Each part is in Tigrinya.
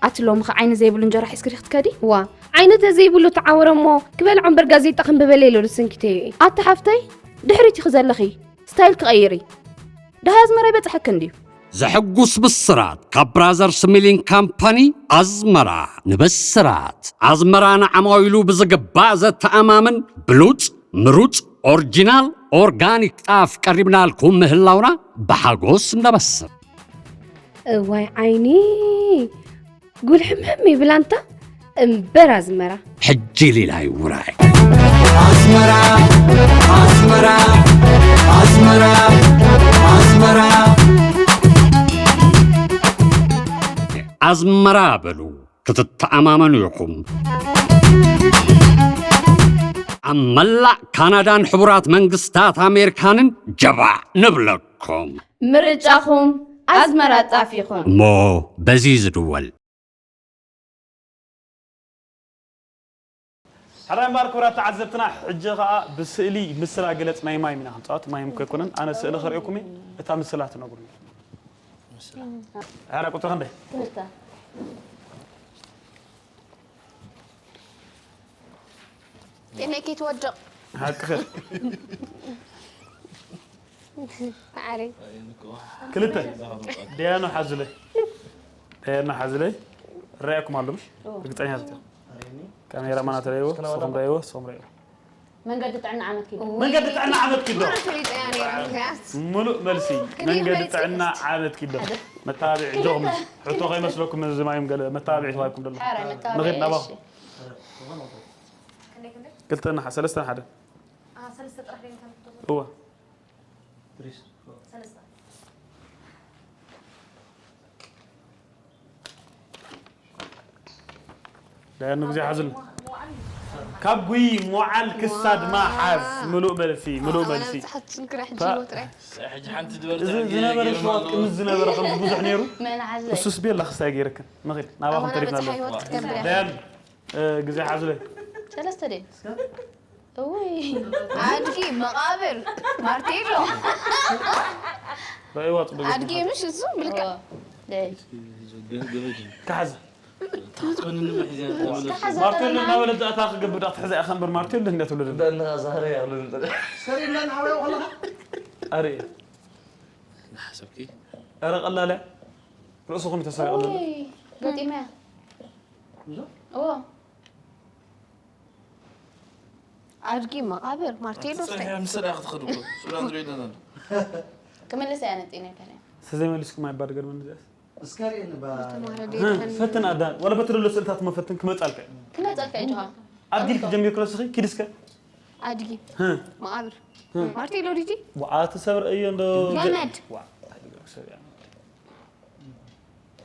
ኣቲ ሎምኸ ዓይኒ ዘይብሉ እንጀራ ሒዝኪ ዲኺ ክትከዲ? ዋ፣ ዓይኒ ተዘይብሉ ተዓወረ እሞ ክበልዖ እምበር ጋዜጣ ከንብበለይ ኢሉ ድስንኪተዮ እዩ። ኣቲ ሓፍተይ፣ ድሕሪት ኢኺ ዘለኺ፣ ስታይል ክቐይሪ። ደሃይ ኣዝመራ ይበጽሐኪ እንድዩ። ዘሐጉስ ብስራት ካብ ብራዘርስ ሚሊንግ ካምፓኒ ኣዝመራ። ንብስራት ኣዝመራ ንዓማዊሉ ብዝግባእ ዘተኣማምን ብሉጽ፣ ምሩጽ፣ ኦርጂናል፣ ኦርጋኒክ ጣፍ ቀሪብናልኩም ምህላውና ብሓጎስ ነበስር። እዋይ ዓይኒ፣ ጉልሕምሕም ይብል ኣንታ እምበር ኣዝመራ። ሕጂ ሊላይ ውራይ። ኣስመራ ኣስመራ ኣስመራ ኣስመራ ኣስመራ በሉ ክትተኣማመኑ ኢኹም። ኣብ መላእ ካናዳን ሕቡራት መንግስታት ኣሜሪካንን ጀባዕ ንብለኩም። ምርጫኹም ኣዝመራ ጣፍ ይኹን። እሞ በዚ ዝድወል። ሕራይ እምበኣር ክቡራት ተዓዘብትና፣ ሕጂ ኸኣ ብስእሊ ምስላ ግለጽ ናይ ማይም ኢና ክንጻወት። ማይም እኮ ኣይኮነን፣ ኣነ ስእሊ ከርእየኩም እየ፣ እታ ምስላ ትነግሩኒ። ሕራይ ቁጽሪ ክንደይ? ክልተ። ጤነይ ከይትወድቕ። ሓቅኺ። ማዕረይ። ክልተ። ደያኑ ሓዙለይ። ደያኑ ሓዙለይ። ርኣየኩም ኣሎ ምሽ? ኦ። ርግጸኛ ዘተ። ካሜራ ማና ተረይዎ፣ ንስክና ሰኹም ወላ ረይዎ፣ ሰኹም ረይዎ። መንገዲ ጥዕና ዓመት ኪዶ። መንገዲ ጥዕና ዓመት ኪዶ። ምሩት ሪጠያ ነይሩ ምክንያት። ሙሉእ መልሲ። ክንደይ መንገዲ መሬት ጥዕና ይወስድ? ዓመት ኪዶ። ሓደ። መታብዒ ጆኹም። ሕቶ ከይመስለኩም እዚ ማይም ገለ መታብዒ ተባሂልኩም ደሎ። ኧረ መታብዒ፣ ንኺድ ናባኹም። እሺ። ክልተ እና ሰለስተ ሓደ። አ፣ ሰለስተ ጥራሕ ደይንካ ንክትወስድ? እወ። ሰለስተ። ዳያኑ ግዜ ሓዝል። ካብ ጉይ ሞዓል ክሳድ ማሓዝ። ምሉእ መልሲ፣ ምሉእ መልሲ። መብዛሕትኡ ችግር ሕጂ ታ- ይወጥረ። ሕጂ ሓንቲ ዝበልት እዚ ዕድል ዝነበረ ገይሩ ሸዋት ኣሎ። ቅምስ ዝነበረ ከምዚ ብዙሕ ነይሩ። መን ሓዘ? እሱስ ቤላ ክስታይ ገይርክን። ንኺድ፣ ናባኹም ኣማና ተሪፍና በጽሓ ኣለና። ህይወት ክትገብር እያ። ዳያን፣ እ፣ ግዜ ሓዝለ። ሰለስተ ደይ? እውይ። ኣድጊ፣ መቓብር፣ ማርቴሎ። ረእይዋ ጽቡቅ ኣድጊ ጌርኩም። ምሽ እሱ ብልክዕ። እዎ። ደይ። ክሓዘ። ታትኮን ንምሕ እዚኣ ተመለሱ። ክሓዘ ማርቴሎ ተለና። እናበለ ዳእታ ክገብር ዳእታ ሕዛ ኢኻ እምበር ማርቴሎ እንዴት ትብሎ ደሎ? እንዳና ዛሬ ያሉ ሰሪና ንሓወያ ከለኻ? ኣረ። ናሓሰብኪ? ኣረ ቀላል እያ። ርእስኹም ተሰሪቑ ዘሎ። እውይ፣ ገጢመያ። እዞ? እዎ። ኣድጊ፣ መቓብር፣ ማርቴሎ፣ ኣትጸንሕያ ስታይ። ምስላ ክትኸዱ እኮ። ሱዳን ዝሪኦ ኣለና። ክምልስ እያ ነጢነ ከለ። ተዘይመሊስኩም ኣይባል ገርመን እዚኣስ። እስከ ርኤኒ ባ-፣ ዝተማረ እ፣ ደይኮን። ፈትን ኣዳ፣ ወላ በቲ ደሎ ስእልታት መፈትን ክመጻልካ። ክመጻልካ እዩ ጆሃ። ኣድጊ ኢልኪ ጀሚርኪ ረስኺ፣ ኪድ እስከ። ኣድጊ። እ። መቓብር። እ። ማርቴሎ ዲጂ? ወዓቲ ሰብ ርእዮ እንዶ። ገመድ። ዋ፣ ኣድጊ ሰብ እያ።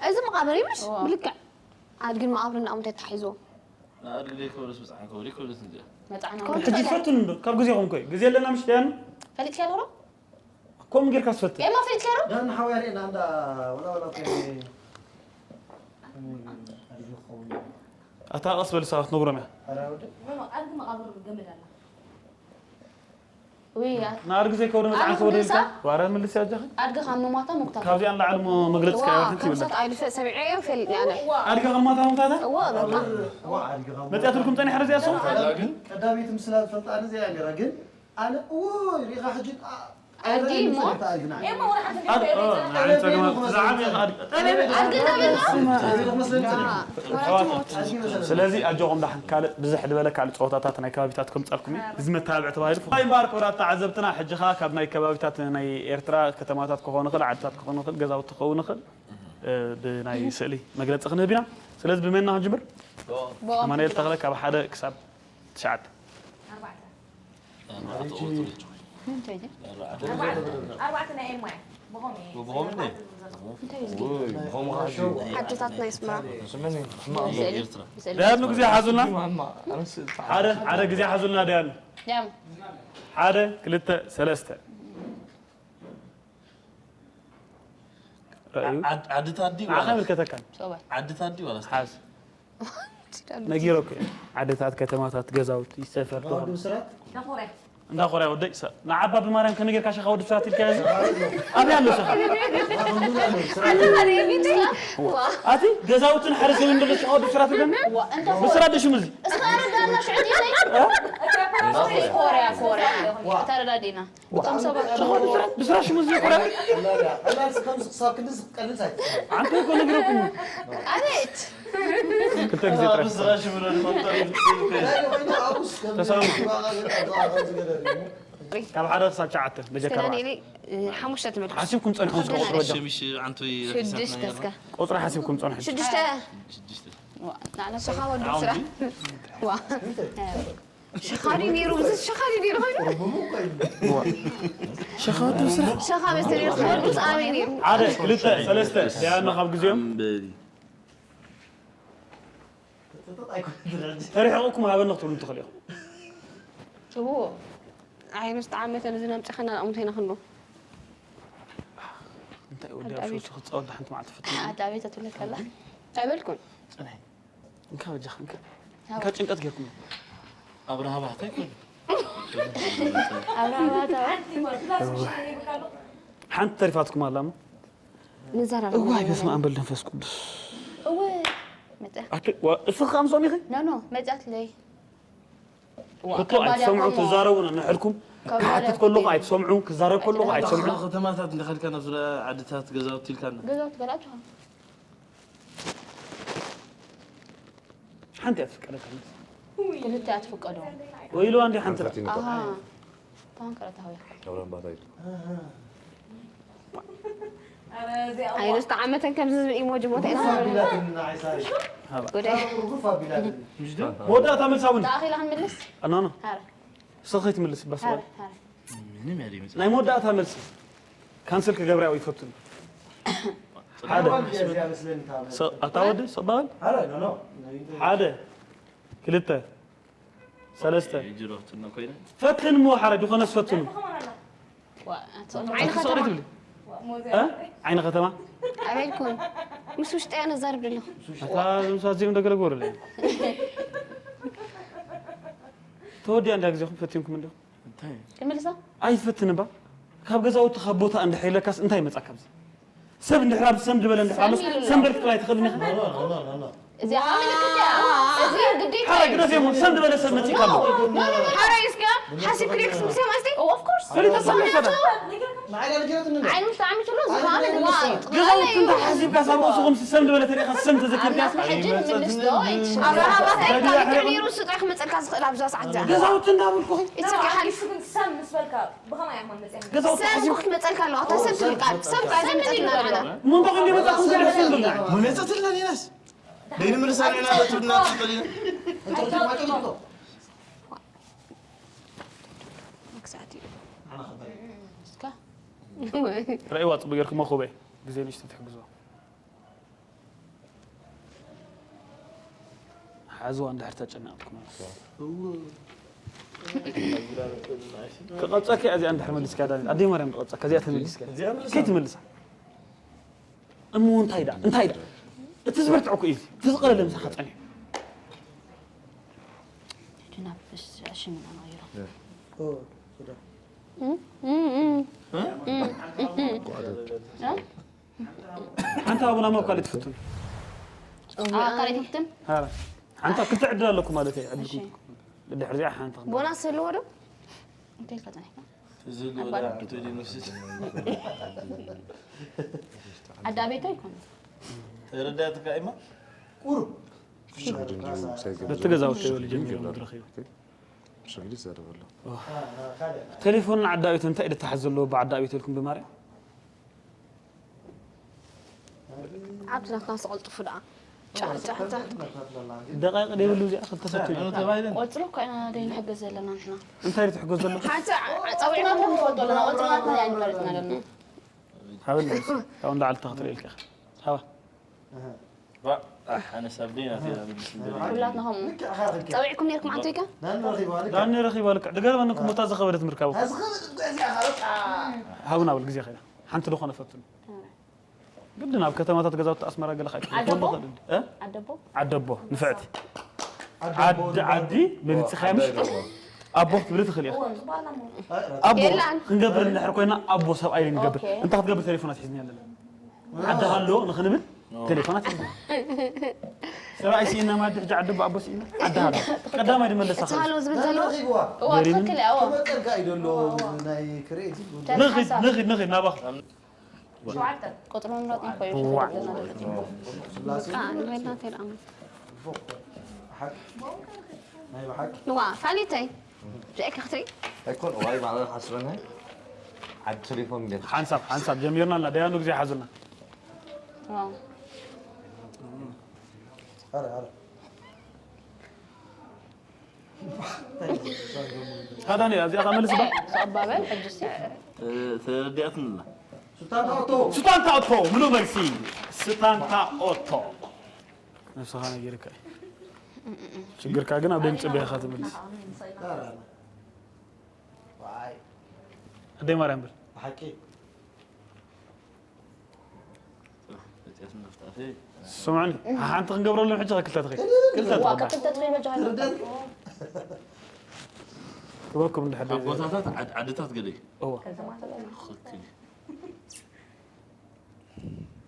እዚ መቓብር እዩ ምሽ? እዋ። ብልክዕ። ኣድግን መቓብርን ኣምተ ተታሒዝዎ። ንኣድግ ዘይከበደስ ብጻዕን ከበደ ይከብደስ እንዲያ። መጽዓና መጽዓና። ሕጂ ፈትን እንዶ፣ ካብ ግዜኹም ኮይ። ግዜ ኣለና ምሽ ደያኑ? ፈሊጥካ ዶ? ከምኡ ጌርካ ትፈትን። ኤማ ፈሊጥካ ዶ? ዳን ሓውያ ርኤና እንዳ ወላ ወላ ኮይ። ኣድግ ክኸውን። ኣታ ቀስ በል፣ ሰባት ነግሮም እያ። ኧረ ወደ። ኖ፣ ኖ፣ ኣድግ መቓብር ገመድ ኣላ። ውይ፣ ያ-፣ ንኣድጊ ዘይከብዶ መጽዓን ኣነ ከብዶ ክምልሳ? ኢልካ? ዋረ ምልስ ያጃኺ? ኣድጊ ካብ ምሟታ ምጉታት። ካብዚኣ ንላዕሊ ሞ መግለጺ ዋው፣ ከያወት እንት ይብላ። ከምሳት ኣይልፈ ሰሚዐዮ ፈሊጥኒ ኣነ። ኣድጊ ካብ ሞታ ምጉታታ? እዋ፣ በቃ። እዋ፣ ኣድጊ ካብ መጽኣትልኩም ጸኒሓ ርዚኣ ሰው? ኣላ ግን ቀዳሚት ምስላ ዝፈልጣ ኣነ እዚኣ እያ ነይራ፣ ግን ኣነ፣ እዎ፣ ሪኻ ሕጂ፣ ኣ-፣ ኣድጊ እሞ? ኣድጊ፣ ኦ፣ ንዓይ ጸገማት፣ ዝዓበየ ኣድጊ። ኣድጊ እናበልና? ኣሕዋት፣ ስለዚ ኣጆኹም ዳሕን ካልእ ብዝሕ ዝበለ ካልእ ጸወታታት ናይ ከባቢታት ከምጻልኩም እዩ። እዚ መተባብዒ ተባሂሉ። ኣይ እምበኣር ክቡራት ተዓዘብትና፣ ሕጂ ኸኣ ካብ ናይ ከባቢታት ናይ ኤርትራ ከተማታት ክኾን ይኽእል፣ ዓድታት ክኾን ይኽእል፣ ገዛውቲ ክኸውን ይኽእል፣ እ፣ ብናይ ስእሊ መግለጺ ክንህብ ኢና። ስለዚ ብመን ኢና ክንጅምር? ብኦም። ኣማኑኤል ተኽለ ካብ ሓደ ክሳብ ትሽዓተ። ኣርባዕተ። ኣርባዕተ። እንታይ እዩ? ኣርባዕተ። ኣርባዕተ ናይ ኤማይ። ብኸምኡ እዩ። ብኸምኡ እንደ? እንታይ እዩ? ውይ፣ ብኸምኡ ሓንቲ። ሓድታት ናይ ኣስመራ። ስመኒ፣ ሕማቕ ስእሊ? ኤርትራ። ስእሊ? ደያኑ ግዜ ሓዙልና። ሕማቕ፣ ኣነ ስእሊ ሓደ፣ ሓደ ግዜ ሓዙልና ደያኑ። ደያኑ። ሓደ፣ ክልተ፣ ሰለስተ። ረኣዩ። ዓድ-፣ ዓድታት ድዩ ዓኻ ዋላስ? ይምልከተካ። ሰብኣይ። ዓድታት ድዩ ዋላስ? ሓዝ። ነጊረኩ እየ። ዓድታት፣ ከተማታት፣ ገዛውቲ፣ ሰፈር፣ ተኾነ። ተኾነ። እንዳ ኮርያ ወደይ ሰ ንዓባ ብማርያም ከመይ ጌርካ ሸኻ ወዲ ብስራት ኢልካ እዚ ኣበይ ኣሎ ሸኻ ኣቲ ገዛውትን ሓደ ሰብ እንደለ ሸኻ ወዲ ብስራት ኢልካ ብስራት ደሽሙ እዚ ኮርያ ኮርያ ተረዳዲና እቶም ሰባት ሸኻ ወዲ ብስራት ብስራት ሽሙ እዚ ኮርያ ክሳብ ክንዲ ዝቀልስ ኣይትፈልጥ ዓንተ እኮ ነግረኩም ኣቤት ክልተ ግዜ ጥራሕ ተሳማ ካብ ሓደ ክሳብ ሸዓተ በጀካ ኣርባዕተ ሓሙሽተ ትምህርቲ ሓሲብኩም ጸንሑ እስከ ቁጽሪ በጃ ሸሚሽ ዓንቶይ ሽዱሽተ እስከ ቁጽሪ ሓሲብኩም ጸንሑ ሽዱሽተ ንዓና ሸኻ ወዲ ስራሕ ዋ ሸኻሪ ነይሩ እዚ ሸኻሪ ነይሩ ኮይኑ ሸኻቱ ስራሕ ሸኻ መስተር ነይሩ ወዱስ ኣበይ ነይሩ ሓደ ክልተ ሰለስተ ደያና ካብ ግዜኦም ተሪሕቑኩም ሃበኒ ክትብሉ ትኽእሉ ኢኹም እዎ ዓይኑ ዝተዓመተ ንዝናምፀኸና ኣቕምተይና ክንዶ እንታይ ወዲ ኣብ ሸውቲ ክትፃወት ሓንቲ መዓልቲ ፍትን ኣዳቤት ኣትብለካ ኣላ ኣይበልኩን ፅንሒ እንካ በጃ እንካ እንካ ጭንቀት ጌርኩም ኣብርሃ ባህታ ይኮን ሓንቲ ተሪፋትኩም ኣላ እሞ ንዘራረብ እዋይ በስመ ኣብ ወልድ መንፈስ ቅዱስ እወ መፅያ ኣቲ ዋ- እስኺ ከኣ ምስኦም ኢኺ ኖ ኖ መፅያትለይ እኮ ኣይትሰምዑ ትዛረቡ ነንሕድኩም ክሓትት ከለኹ ኣይትሰምዑ ክዛረብ ከለኹ ኣይትሰምዑ ከተማታት እንዳኸድካ ናብ ዙሪያ ዓድታት ገዛውቲ ኢልካና ገዛውቲ ገላችኻ ሓንቲ እያ ትፍቀደካ ክልተ ኣትፍቀዶ ወይልዋ እንዲ ሓንቲ ኣሃ ታንከረታዊ ኣይኑ ዝተዓመተን ከምዚ ዝብል ኢሞጂ ቦታ ኢና መወዳእታ መልሳ እውን ተኣኺላ ክንምልስ ኣናኖ ስኸይ ትምልስ ባስ ሃረ ሃረ ምንም ያለ ይመጽእ ናይ መወዳእታ መልሲ ካንስል ክገብርያ ይፈቱን ሓደ ኣታ ወዲ ሰባል ሓደ ክልተ ሰለስተ ጅሮትና ኮይነ ፈትን ሞ ሓደ ዝኾነ ፈትኑ ዓይኒ ከተማ ትብሊ ዓይኒ ከተማ ኣበልኩም ምስ ውሽጢ እያ ነዛርብ ዘለኹ ኣታ ዝምሳ ዚም ደገለ ጎረለ ተወዲያ እንዳ ግዜኹም ፈቲንኩም እንዲኹም እንታይ ክምልሳ ኣይትፈትን እባ ካብ ገዛውቲ ካብ ቦታ እንድሕር ኢለካስ እንታይ ይመፃ ካብዚ ሰብ እንድሕር ኣብዚ ሰም ዝበለ እንድሕር ኣሎስ ሰም በል ክትብል ኣይትኽእልን ኢኻ እዚኣ ኣሚነክትያ እዚ ግዴታ ሓረ ግደፍ የሞ ሰም ዝበለ ሰብ መፂካ ኣሎ ሓራይ እስከ ሓሲብ ክሪክስ ምስ ማለት ኦፍ ኮርስ ፈሊጠ ሰብ መሰለ ዓይኑ ተዓሚቱ ኣሎ ዝሃነ ገዛውቲ እንተ ሓሲብካ ሳብ ርእስኹም ሰም ዝበለ ተሪእኻ ሰም ተዘኪርካ ሕጂ ንምልስ ዶ ኣብርሃም ኣታ ኢልካ ልክዕ ነይሩ እሱ ጥራሕ ክመፀልካ ዝኽእል ኣብዛ ሰዓት እዚኣ ገዛውቲ እንዳበልኩ ኢትስቂ ሓሊፉ ግን ሰም ምስ በልካ ብኸመይ እያ መመፅያ ገዛውቲ ሰም ሓሲብ እኮ ክትመፀልካ ኣለዋ እታ ሰም ትብል ቃል ሰም ቃል ዘምፀትና ንዓና ምንታ ኮንደ መፃኹም ገለ ሰም ብልና መመፀትልና ኔናስ ደይንምልሳ ኔና በትብና ትኽእል ኢና መግዛእቲ እዩ እስካ ረእይዋ ፅቡቅ ጌርኩሞ ኮበይ ግዜ ንእሽቶ ትሕግዝዋ ሓዝዋ እንድሕር ተጨነቕኩም ክቐብፀኪ እዚኣ እንድሕር መሊስካ ዳኒ ኣደይ ማርያም ክቐብፀካ እዚኣ ተመሊስካ ከይትመልሳ እሞ እንታይ ዳ እንታይ ዳ እቲ ዝበርትዐ እኮ እዩ እቲ ዝቐለለ ምሳኻ ፀኒሑ ሕጂ ናብ ሽምና ንቐይሮ ሓንቲ ኣቡና መብካል ትፍትን ኣካል ትፍትን ሓንታ ክልተ ዕድል ኣለኩም ማለት እዩ ዕድልኩም ድሕር እዚኣ ሓንቲ ቦናስ ዘለዎ ዶ እንታይ ኢልካ ጸኒሕካ ዝሉ ወደ ኣንቶኒ ሙስስ ኣዳቤታ ይኮን ተረዳትካ ኢማ ቁሩብ በቲ ገዛውቲ ይበሉ ጀሚሮም ድረኺቡ ሸግሊ ዘረበሎ ቴሌፎን ዓዳዊት እንታይ ድተሓዝ ዘለዎ ብዓዳዊት ኢልኩም ብማርያም ኣብቲ ናትና ስቐልጥፉ ደኣ ደቃይቅ ደይብሉ እዚኣ ክልተ ሰቱ እዩ ተባሂለን ቆጽሎ እኮ ኢና ደይ ንሕገዝ ዘለና ንሕና እንታይ ትሕገዝ ዘሎ ሓንቲ ጸዊዕና ንፈልጦ ኣለና ቆጽሎ ናትና እያ ንፈልጥና ኣለና ሃበል ካብኡ እንዳዓልታ ክትርኢ ኢልካ ሃባ ኣነ ሰብ ደይና ኩላትና ከምኡ ጸዊዕኩም ነርኩም ዓንቶይካ ዳኒ ረኺባ ልክዕ ድገርመኒ ኩሞታ ዝኸበደት ምርካቡ ሃብና ብል ግዜ ኸይና ሓንቲ ዝኾነ ፈትኑ ግድን ኣብ ከተማታት ገዛውቲ ኣስመራ ገለ ዓደቦ? ኸይትፈልጦ ዓደቦ ዓደቦ ንፍዕቲ ዓዲ ዓዲ መሊፅኻያ ምሽ ኣቦ ክትብሊ ትኽእል ኢኻ። ኣቦ የላን። ክንገብር እንድሕር ኮይና ኣቦ ሰብኣይ ንገብር። ኦኬ። እንታይ ክትገብር ቴሌፎን ኣትሒዝኒ ኣለና? ዓዲ ሃሎ ንኽንብል ቴሌፎን ኣትሒዝኒ። ሰብኣይ ስኢና ማለት ሕጂ ዓዲ ኣቦ ስኢና? ዓዲ ሃሎ። ቀዳማይ ድመለሳ እቲ ሃሎ ዝብል ዘሎ? እዋ፣ ገሪምን ትኽክል እያ፣ እዋ። ክመፀልካ እዩ ዘሎ ናይ ክሬቲቭ። ንኺድ፣ ንኺድ፣ ንኺድ ናባኻ። ሸውዓተ። ቁጽሪ ምምራጽ እኮ እዩ ዋዕ። ዝፈልጥ ዘሎ። ስላሴ በቃ ንበልና ተልኣሙ። ናይ ብሓቂ። ዋ፣ ፋሊተይ። ርኤካ ክትርኢ? ኣይኮን፣ ዋይ፣ ማለት ሓስበና። ዓድ ቴሌፎን ገይር። ሓንሳብ፣ ሓንሳብ ጀሚርና ኣላ። ደያኑ ግዜ ሓዙልና። ዋው። ኣረ፣ ኣረ። ታዲያ እዚኣ ከመልስ ባ? ሰኣባበል ሕጅሲ። ተረዲኣትንላ። ስታንታ ኦቶ። ስታንታ ኦቶ፣ ምሉእ መልሲ። ስታንታ ኦቶ። ነብስኻ ነጊርካ እዩ። ሽግርካ ግን ኣብ ደም ጽበያ ኢኻ ትምልስ። ኣረ፣ ኣረ። ዋይ። ኣደይ ማርያም ብል። ብሓቂ። ስምዕኒ፣ ሓንቲ ክንገብረሎም ሕጂ ክልተ ትኽእል። ክልተ ዋ፣ ትኽእል። ክልተ ትኽእል በጃ። ትርደት። ክበኩም እንድሕር ካብ ዘይዘ- ቦታታት ዓድ-፣ ዓድታት ገለ እዩ። እዋ። ትኽክል እዩ።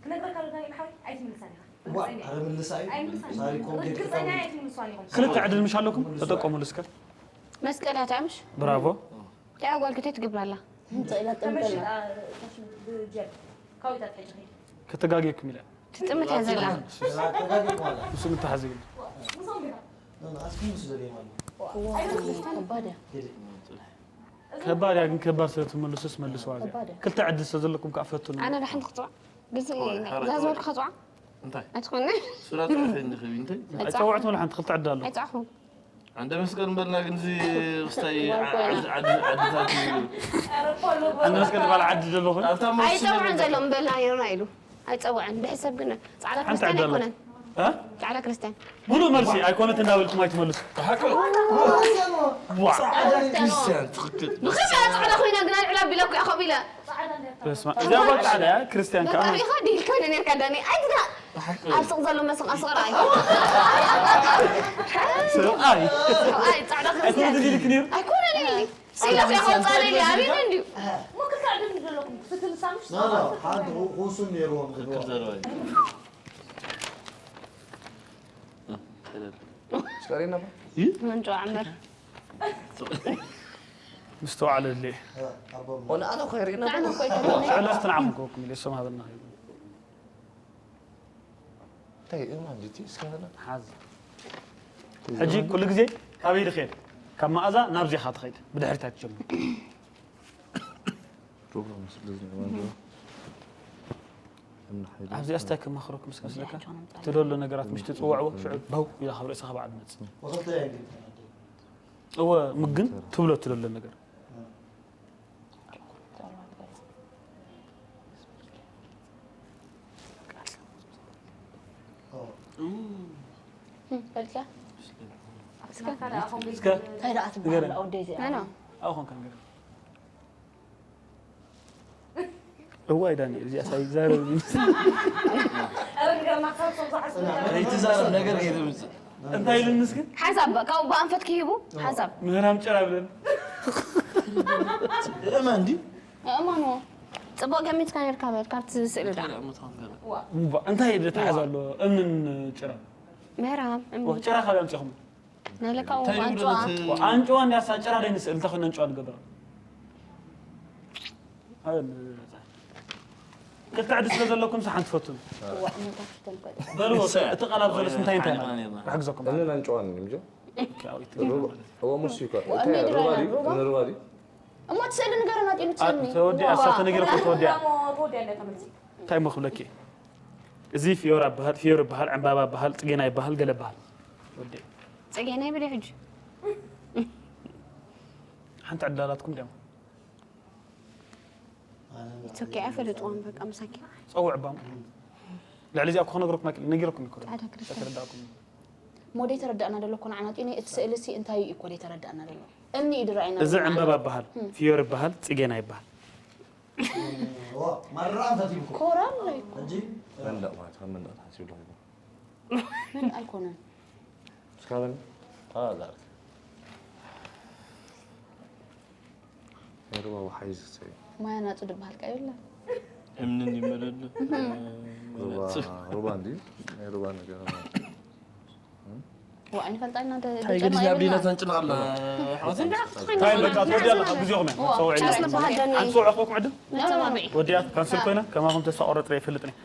ክነግረካ ዶ ዳንኤል ሓወይ? ኣይትምልሳን ኢኻ። ዋ፣ ርግጸኛ እየ። ኣረ ምልሳ እዩ። ኣይምልሳን። ሳሪ እኮ ርግጸኛ እየ ኣይትምልሷን ኢኹም። ክልተ ዕድል ምሽ ኣለኩም? ተጠቀሙሉ እስከ። መስቀል እያ ትዕምሽ? ብራቮ። እታ ጓል ክተይ ትገብር ኣላ? እንታይ ኢላ ትጥምት ኣላ? ተመሽጣ፣ ተሽ-፣ ብጀል። ካውታት ሕጂ ኸይድ። ከተጋግየኩም ኢላ። ትጥምት እያ ዘላ። ተጋግየኩም ኣላ። ንሱ ምተሓዝ ይብል። ምሶም ዲኻ? ና፣ ና፣ ኣስኪ ምስ ደልየ ማለት። ዋው፣ ከባድ እያ። ሄደ። ከባድ እያ፣ ግን ከባድ ስለ ትመልሱስ መልስዋ እዚኣ። ከባድ እያ። ክልተ ዕድል ስለ ዘለኩም ከኣ ፈትኑ። ኣነ ዳሕንቲ ክጽዋዕ? ግዜ ኦይ፣ ሓራይ እዛ ዝበልኩ ጸዋዕ። ክጽዋዕ? እንታይ? ኣይትኾነ? ሱራ ጽሑፍ እንድኽቢ እንታይ? ኣይጸዋዕን። ኣይጸውዕትን ወላ ሓንቲ ክልተ ዕድል ኣለኩም። ኣይጸዋዕኹም። ዓንደ መስቀል እምበልና ግን እዚ ክስታይ ዋው፣ ኮይና። ዓዲ፣ ዓዲ፣ ዓድታት እዩ። ዓንደ መስቀል ዝበሃል ዓዲ ዘሎ ኮይኑ? ኣብታ መስቀል ኣይጸውዕን ዘሎ እምበልና ነይርና ኢሉ። ኣይጸውዕን። ብሕሰብ ግን ጻዕዳ ሓንቲ ክርስትያን ዕድል ኣይኮነን። እ? ጻዕዳ ክርስትያን። ሙሉእ መልሲ ኣይኮነት እንዳበልኩም ኣይትመልሱ። ብሓቂ? ዋ። ጻዕዳ ክርስትያን፣ ትኽክል። ብኸመይ ጻዕዳ ኮይና ግን ኣልዕላ ቢላ እኮ እያ ከምኡ ኢላ። በስመ ኣብ። እዚኣ ጓል ጻዕዳ እያ፣ ክርስትያን ከኣ። መራቢኻ ዲልካ ነርካ ዳኒ። ኣይትዳ። ብሓቂ። ኣብ ሱቕ ዘሎ መስቕ ኣስቕ ረኣይ። ሰብኣይ። ሰብኣይ ጻዕዳ ኣይኮነ ክርስትያን። ትዲልክ ነይሩ? ኣይኮነን ኢሊ። ሲላ ፊያ ኸውጻለ ኢሊ። ኣቤት እንዲዩ። ሞክር ካዕድም ዘለኩም። ክትልሳምሽ ና፣ ና፣ ሓንቲ ኹ-፣ ኹሱን ነይርዎም ክትክል ዝብልዎ። ዘለዋ እዩ። እ፣ ተደል። ስካሪ ነበር? መንጮ ዓመር። ምስተዋዕለ ድሌ። እ፣ ኣቦ። ኦነ ኣነ ኾይሪ ነበር? ንዓና እኮ ኣይኮነን። ዕለፍቲ ንዓኹም ክወኩም ኢለ፣ እሶም ሃበና ኸይዱ። እንታይ እማ እንድቲ እስከ በላ። ሓዝ። ሕጂ ኩሉ ግዜ ካበይ ድኸድ? ካብ መኣዛ ናብዚ ኢኻ ትኸይድ። ብድሕሪት ኣይትጀምር። ፕሮግራም ስለ ዝነበረ። እምኒ ሓይሊ። ኣብዚ ኣስታይ ከማኽረኩም ምስ መስለካ? ትደሎ ነገራት ምሽ ትጽውዕዎ፣ ሽዑ ባው ኢላ ካብ ርእስኻ ባዕሉ ትመጽእ። ወኸልተ እያ ግን ተናደደ። እወ፣ ምግን ትብሎ ትደሎ ነገር። እስከ እንታይ ደኣ ትበሃል ንገረኒ። ኣወደይ እዚኣ? መን? ኣው ኾንካ ንገረኒ። እዋይ ዳኒ፣ እዚኣ ሳይዛረብ ይመስል። ኣይትዛረብ ነገር ከይተምጽእ። እንታይ ኢሉኒ እስከ? ሓሳብ፣ ካብኡ ብኣንፈት ክሂቡ፣ ሓሳብ። ምህራም ጭራ ብለን። እማ እንዲ? እመኑ። ጽቡቕ ገሚትካ ነርካ በል፣ ካብቲ ስእሊ ደኣ። እንታይ ደኣ ምትኾን ገለ? እምባ፣ እንታይ ደተሓዝ ኣሎ? እምንን ጭራ? ምህራም፣ እምኒ። ወ-፣ ጭራ ካበይ ኣምጺኹም? ናይ ለካ እንታይ ይብሉ ኣንጭዋ። ነቲ ኣንጭዋ እንድያ፣ ሳብ ጭራ ደይ ንስእል፣ እንታይ ኮይኑ ኣንጭዋ ንገብራ? ኣበል፣ ክልተ ዕዲ ስለ ዘለኩም፣ ሳ ሓንቲ ፈቱን። እዋ፣ እሞ ታክሲ ተንቀደ። በልዎ፣ ንሳ እያ። እቲ ቃላት ዘለስ እንታይ እንታይ ማለት? ኣነ፣ ኣነ፣ ኣነ። ክሕግዘኩም። እንን ኣንጭዋን እዮም፣ ጆ? ኦኬ፣ ኣው፣ ይትግርኛ ሩባ፣ ማለት እዩ። እዋ፣ ሙስ ይኮ። እዋ፣ እንታይ እምኒ ሩባ ድራና፣ ድዩ? ሩባ። እምኒ ሩባ ድዩ? እሞ ትስእሊ ንገረና፣ ጢኑ አ፣ ትስእልኒ። ተወዲኣ፣ እዋ። እሳ ተነጊረኩም ተወዲኣ። ተወዲኣ፣ ተወዲኣ፣ ተመልሲ። እንታይ እሞ ክብለኪ? እዚ ፊዮራ ይበሃል፣ ፊዮር ይበሃል፣ ዕምባባ ይበሃል፣ ጽጌና ይበሃል፣ ገለ ይበሃል። ወዲ። ጽጌና ይብል ሕጂ። ሓንቲ ዕድል ኣላትኩም ድያም? It's okay፣ ኣይፈልጥዋን በቃ፣ ምሳኪ። ጸውዕ ባም። ልዕሊ እዚኣ እኮ ክነግረኩም ኣይክእል፣ ነጊረኩም እኮ። ጻዕዳ ክርስትያን። ተረዳእኩም። ሞዴ ተረዳእና ደሎ እኮ ንዓና ጢኒ፣ እቲ ስእሊ ሲ እንታይ እዩ እኮ ደይ ተረዳእና ደሎ። እምኒ እዩ ድራይና እዚ ደሎ። ዕምባባ ይበሃል፣ እም። ፊዮር ይበሃል፣ ጽጌና ይበሃል። ዋ፣ ማራ ኣንፈት ይብኩ። ኮራል ላይ። እንጂ መንደቕ ማለት ካብ መንደቕ ተሓሲቡ ኣለኹ። ምን ኣይኮነን። እስካበል? አ፣ ዛርክ። ሩባ ወሓይዝ ክሰይ። ማያ ናጹ ድበሃል ቀ ይብላ። እምንን ይመለሉ ሩባ ሩባ እንዲ ናይ ሩባ ነገር። ዋ ኣይንፈልጣ ኢና እንተ ታይ ግን ናብ ዲና ተንጭና ኣላ። ታይ በቃ ተወዲያ ኣለካ ግዜኹም እያ። ጸውዒ ቻስ ንበሃል ደኒ ኣንተ ውዕኮ ዕድም ነተባብዒ ወዲያ ካንስል ኮይና ከማኹም ተስፋ ቆረጽ ርየ ይፈልጥ ነይ።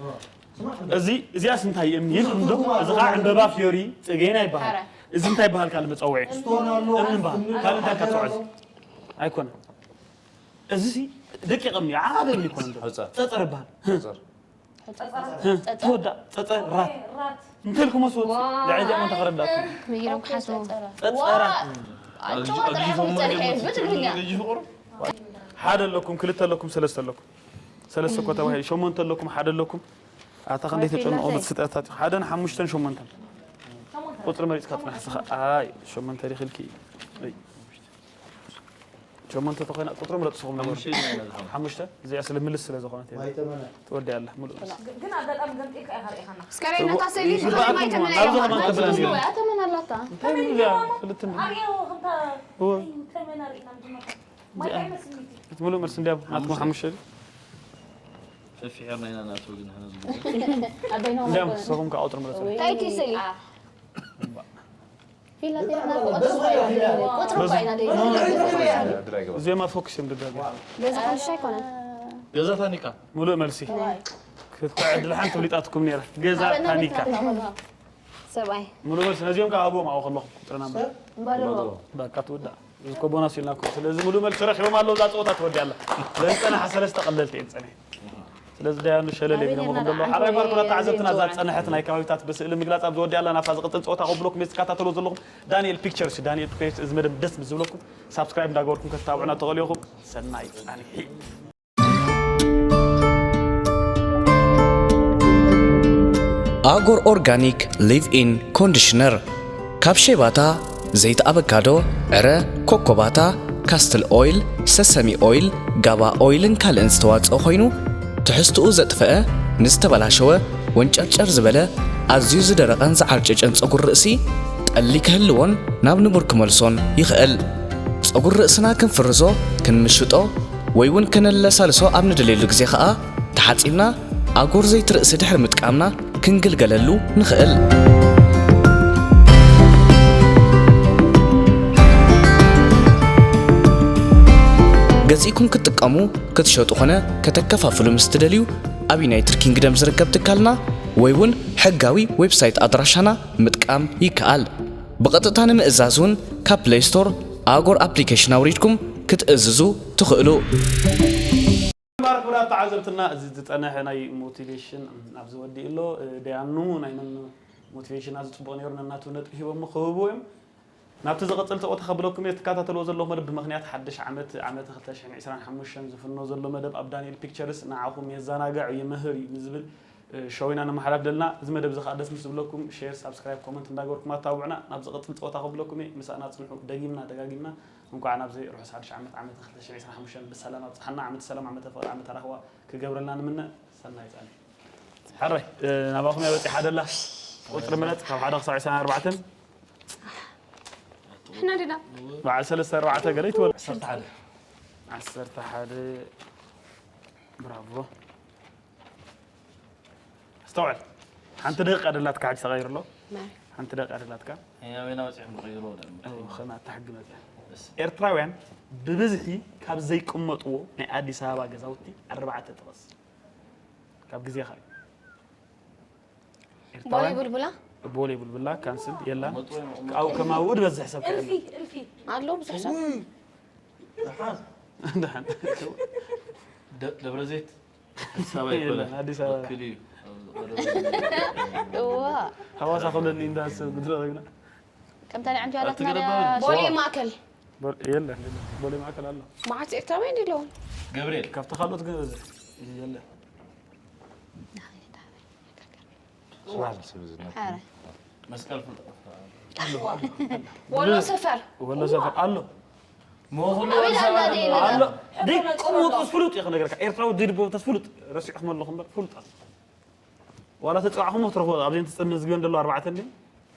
እዚ እዚኣስ እንታይ እምኒ ኢልኩም ዶ? እዚ ከዓ ዕምበባ ፊዮሪ ጽጌና ይበሃል። እዚ እንታይ ይበሃል ካልእ መጸውዒ? እምኒ ይበሃል። ካልእ እንታይ ካልእ መጸውዒ? ኣይኮነን። እዚ ሲ ደቂቕ እምኒ እዩ፣ ዓቢ እምኒ ይኮነ እንዶ። ሑጻ። ጸጸር ይበሃል። ጸጸር። ተወዳ ጸጸር ራት። እንተልኩም መስወት ልዕዚኣ መን ተኸረዳት? ምሂሮም ክሓስቡ ጸጸራት። ኣግጅፎም ብትግርኛ ሓደ ኣለኩም፣ ክልተ ኣለኩም፣ ሰለስተ ኣለኩም። ሰለስተ እኮ ተባሂሉ ሸሞንተ ኣለኩም፣ ሓደ ኣለኩም። ኣታ ክንደይ ተጨንቆ ፍጥረታት እዩ። ሓደን ሓሙሽተን ሸሞንተን ቁፅሪ መሪፅካ ፅናሕ ስኻ። ኣይ ሸሞንተ ዲኽልኪ። ኣይ ሸሞንተ ተኾይና ቁፅሪ ምረፅ ስኹም ነበሩ። ሓሙሽተ እዚኣ ስለ ምልስ ስለ ዝኾነት እያ። ትወዲ ኣላ ሙሉእ። ግን ኣጋጣሚ ገምጢልካ ኢኻ ርኢኻና። እስከ በይ ነታ ስእሊ ይግባኣኩም ተኸሊማ ማለት ይተመና ናብዚ ከማን ተብላ ነይሩ። ኣተመን ኣላታ። እንታይ እዩ እዚኣ? ክልተ እምኒ። ኣርእዮ ከምታ እወ። እዩ ተመና ርኢና መጀመርታ። ማይ ዓይነት ስሚቲ። እቲ ሙሉእ መልሲ እንዲያ ናትኩም ሓሙሽተ ድዩ? ፈፊሕርና ኢና ናቱ ግን ሕነ ዝብል ኣበይና እንዲያም ንስኹም ከዓ ቁፅሪ ምረፁ። እንታይ እቲ ስእሊ ፊላቴና ቁጥር ባይና ደይ እዚኦም ኣብ ፎክስ እዮም ድጋገ። ገዛ ሓሙሽተ ኣይኮነን ገዛ ታኒካ ሙሉእ መልሲ ክትዕድል ሓንቲ ፍሊጣትኩም ነይራ። ገዛ ታኒካ ሰብኣይ ሙሉእ መልሲ ነዚኦም ከዓ ኣብኦም ኣብኡ ከለኹም ቁጥርና እምበር እምባደሮ በቃ ትውዳእ። እዚ እኮ ቦናስ ኢልናኩም። ስለዚ ሙሉእ መልሲ ረኺቦም ኣለዉ። እዛ ፀወታ ትወዲኣ ኣላ። ስለዚ ፀናሓ ሰለስተ ቀለልቲ እየን ፀኒሐን። ስለዚ ዳያኑ ሸለል የሚለምኹም ዘሎ ሓራይ ኳርኩራ ተዓዘብትና እዛ ፀንሐት ናይ ከባቢታት ብስእሊ ምግላፅ ኣብ ዝወዲኣ ኣላ። ናብታ ዝቕፅል ፀወታ ከብለኩም እየ ትከታተልዎ ዘለኹም ዳንኤል ፒክቸርስ እዩ። ዳንኤል ፒክቸርስ እዚ መደብ ደስ ምስ ዝብለኩም ሳብስክራይብ እንዳገበርኩም ከተታብዑና ትኽእሉ ኢኹም። ሰናይ ፃንሒት። ኣጎር ኦርጋኒክ ሊቭ ኢን ኮንዲሽነር ካብ ሼባታ፣ ዘይቲ ኣበካዶ፣ ዕረ፣ ኮኮባታ፣ ካስትል ኦይል፣ ሰሰሚ ኦይል፣ ጋባ ኦይልን ካልእን ዝተዋጽኦ ኮይኑ ትሕዝትኡ ዘጥፈአ፣ ንዝተበላሸወ፣ ወንጨርጨር ዝበለ፣ ኣዝዩ ዝደረቐን ዝዓርጨጨን ጸጉሪ ርእሲ ጠሊ ክህልዎን ናብ ንቡር ክመልሶን ይኽእል። ጸጉሪ ርእስና ክንፍርዞ፣ ክንምሽጦ ወይ እውን ከነለሳልሶ ኣብ ንደልየሉ ግዜ ኸኣ ተሓጺብና ኣጎር ዘይቲ ርእሲ ድሕሪ ምጥቃምና ክንግልገለሉ ንኽእል። ገዚእኩም ክትጥቀሙ፣ ክትሸጡ ኾነ ከተከፋፍሉ ምስ ትደልዩ ኣብ ዩናይትድ ኪንግደም ዝርከብ ትካልና ወይ እውን ሕጋዊ ዌብሳይት ኣድራሻና ምጥቃም ይከኣል። ብቐጥታ ንምእዛዝ እውን ካብ ፕለይ ስቶር ኣጎር ኣፕሊኬሽን ኣውሪድኩም ክትእዝዙ ትኽእሉ። ማርኩራ ተዓዘብትና እዚ ዝፀነሐ ናይ ሞቲቬሽን ኣብዚ ወዲእ ኣሎ። ደያኑ ናይ መን ሞቲቬሽን ኣዚ ፅቡቕ ነይሩ ነናቱ ነጥቢ ሂቦሞ ክህቡ እዮም። ናብቲ ዝቕፅል ፀወታ ከብለኩም እየ። ትከታተልዎ ዘለኹም መደብ ብምኽንያት ሓድሽ ዓመት ዓመተ ክልተ ሽሕን ዕስራን ሓሙሽተን ዝፍኖ ዘሎ መደብ ኣብ ዳንኤል ፒክቸርስ ንዓኹም የዘናግዕ ይምህር እዩ ንዝብል ሾው ኢና ነመሓላልፍ ዘለና። እዚ መደብ እዚ ከዓ ደስ ምስ ዝብለኩም ሼር፣ ሳብስክራይብ፣ ኮመንት እንዳገበርኩም ኣታብዑና። ናብ ዝቕፅል ፀወታ ከብለኩም እየ። ምሳና ፅንሑ። ደጊምና ደጋጊምና እንኳዕ ናብዚ ርሑስ ሓድሽ ዓመት ዓመተ ክልተ ሽሕን ዕስራን ሓሙሽተን ብሰላም ኣብፅሓና። ዓመተ ሰላም፣ ዓመተ ፍቕሪ፣ ዓመተ ራህዋ ክገብረልና ንምነ። ሰናይ ፃኒ። ሕራይ ናባኹም እያ በፂሓ ደላ። ቁፅሪ ምረፅ ካብ ሓደ ክሳብ ዕስራን ኣርባዕተን። ንሕና ዲና በዓል ሰለስተ ኣርባዕተ ገለ ይትበል። ዓሰርተ ሓደ። ዓሰርተ ሓደ። ብራቮ። ኣስተውዕል። ሓንቲ ደቂቃ ደላትካ ሕጂ ተቐይር ኣሎ። ሓንቲ ደቂቃ ደላትካ። ኣበይና በፂሕኩም ክቕይሮ ወደ ከና ተሕግመት። ኤርትራውያን ብብዝሒ ካብ ዘይቅመጥዎ ናይ ኣዲስ ኣበባ ገዛውቲ ኣርባዕተ ጥቐስ። ካብ ግዜኻ እዩ። ቦሌ ቡልቡላ ቦሌ ቡልቡላ ካንስል የላ። ኣብኡ ከማውኡ ዝበዝሕ ሰብ እልፊ እልፊ ኣሎ ብዙሕ ሰብ ደሓን ደብረ ዘይት ኣዲስ ኣበባ ይኮነ የለን፣ ኣዲስ ኣበባ። ወኪል እዩ። እዋ ሃዋሳ ክብለኒ እንዳሰብ ግድረ ኮይና ከምታ ናይ ዓንቱ ያላት ኣትግረባ ናርያ ቦሌ ማእከል የለን። ቦሌ ማእከል ኣሎ። መዓት ኤርትራውያን የለውን ገብርኤል ካብቲ ካልኦት ግን በዝሕ የለን። ስራሕ ንስብ ዝነት ሓረ መስቀል ፍልጠት ወሎ ሰፈር ወሎ ሰፈር ኣሎ። መኹሉ ኣበይ ኣላ ደይ ኣሎ። ደይ ቅመጦስ ፍሉጥ እዩ ክነገርካ። ኤርትራዊ ድድቦ ተስ ፍሉጥ ረሲዕኩም ኣለኹም እምበር ፍሉጥ ኣሎ። ዋላ ተፅዋዕኹም ትረኽቦ ኣብዚ ተፅም መዝግበን ደሎ ኣርባዕተ እንዲ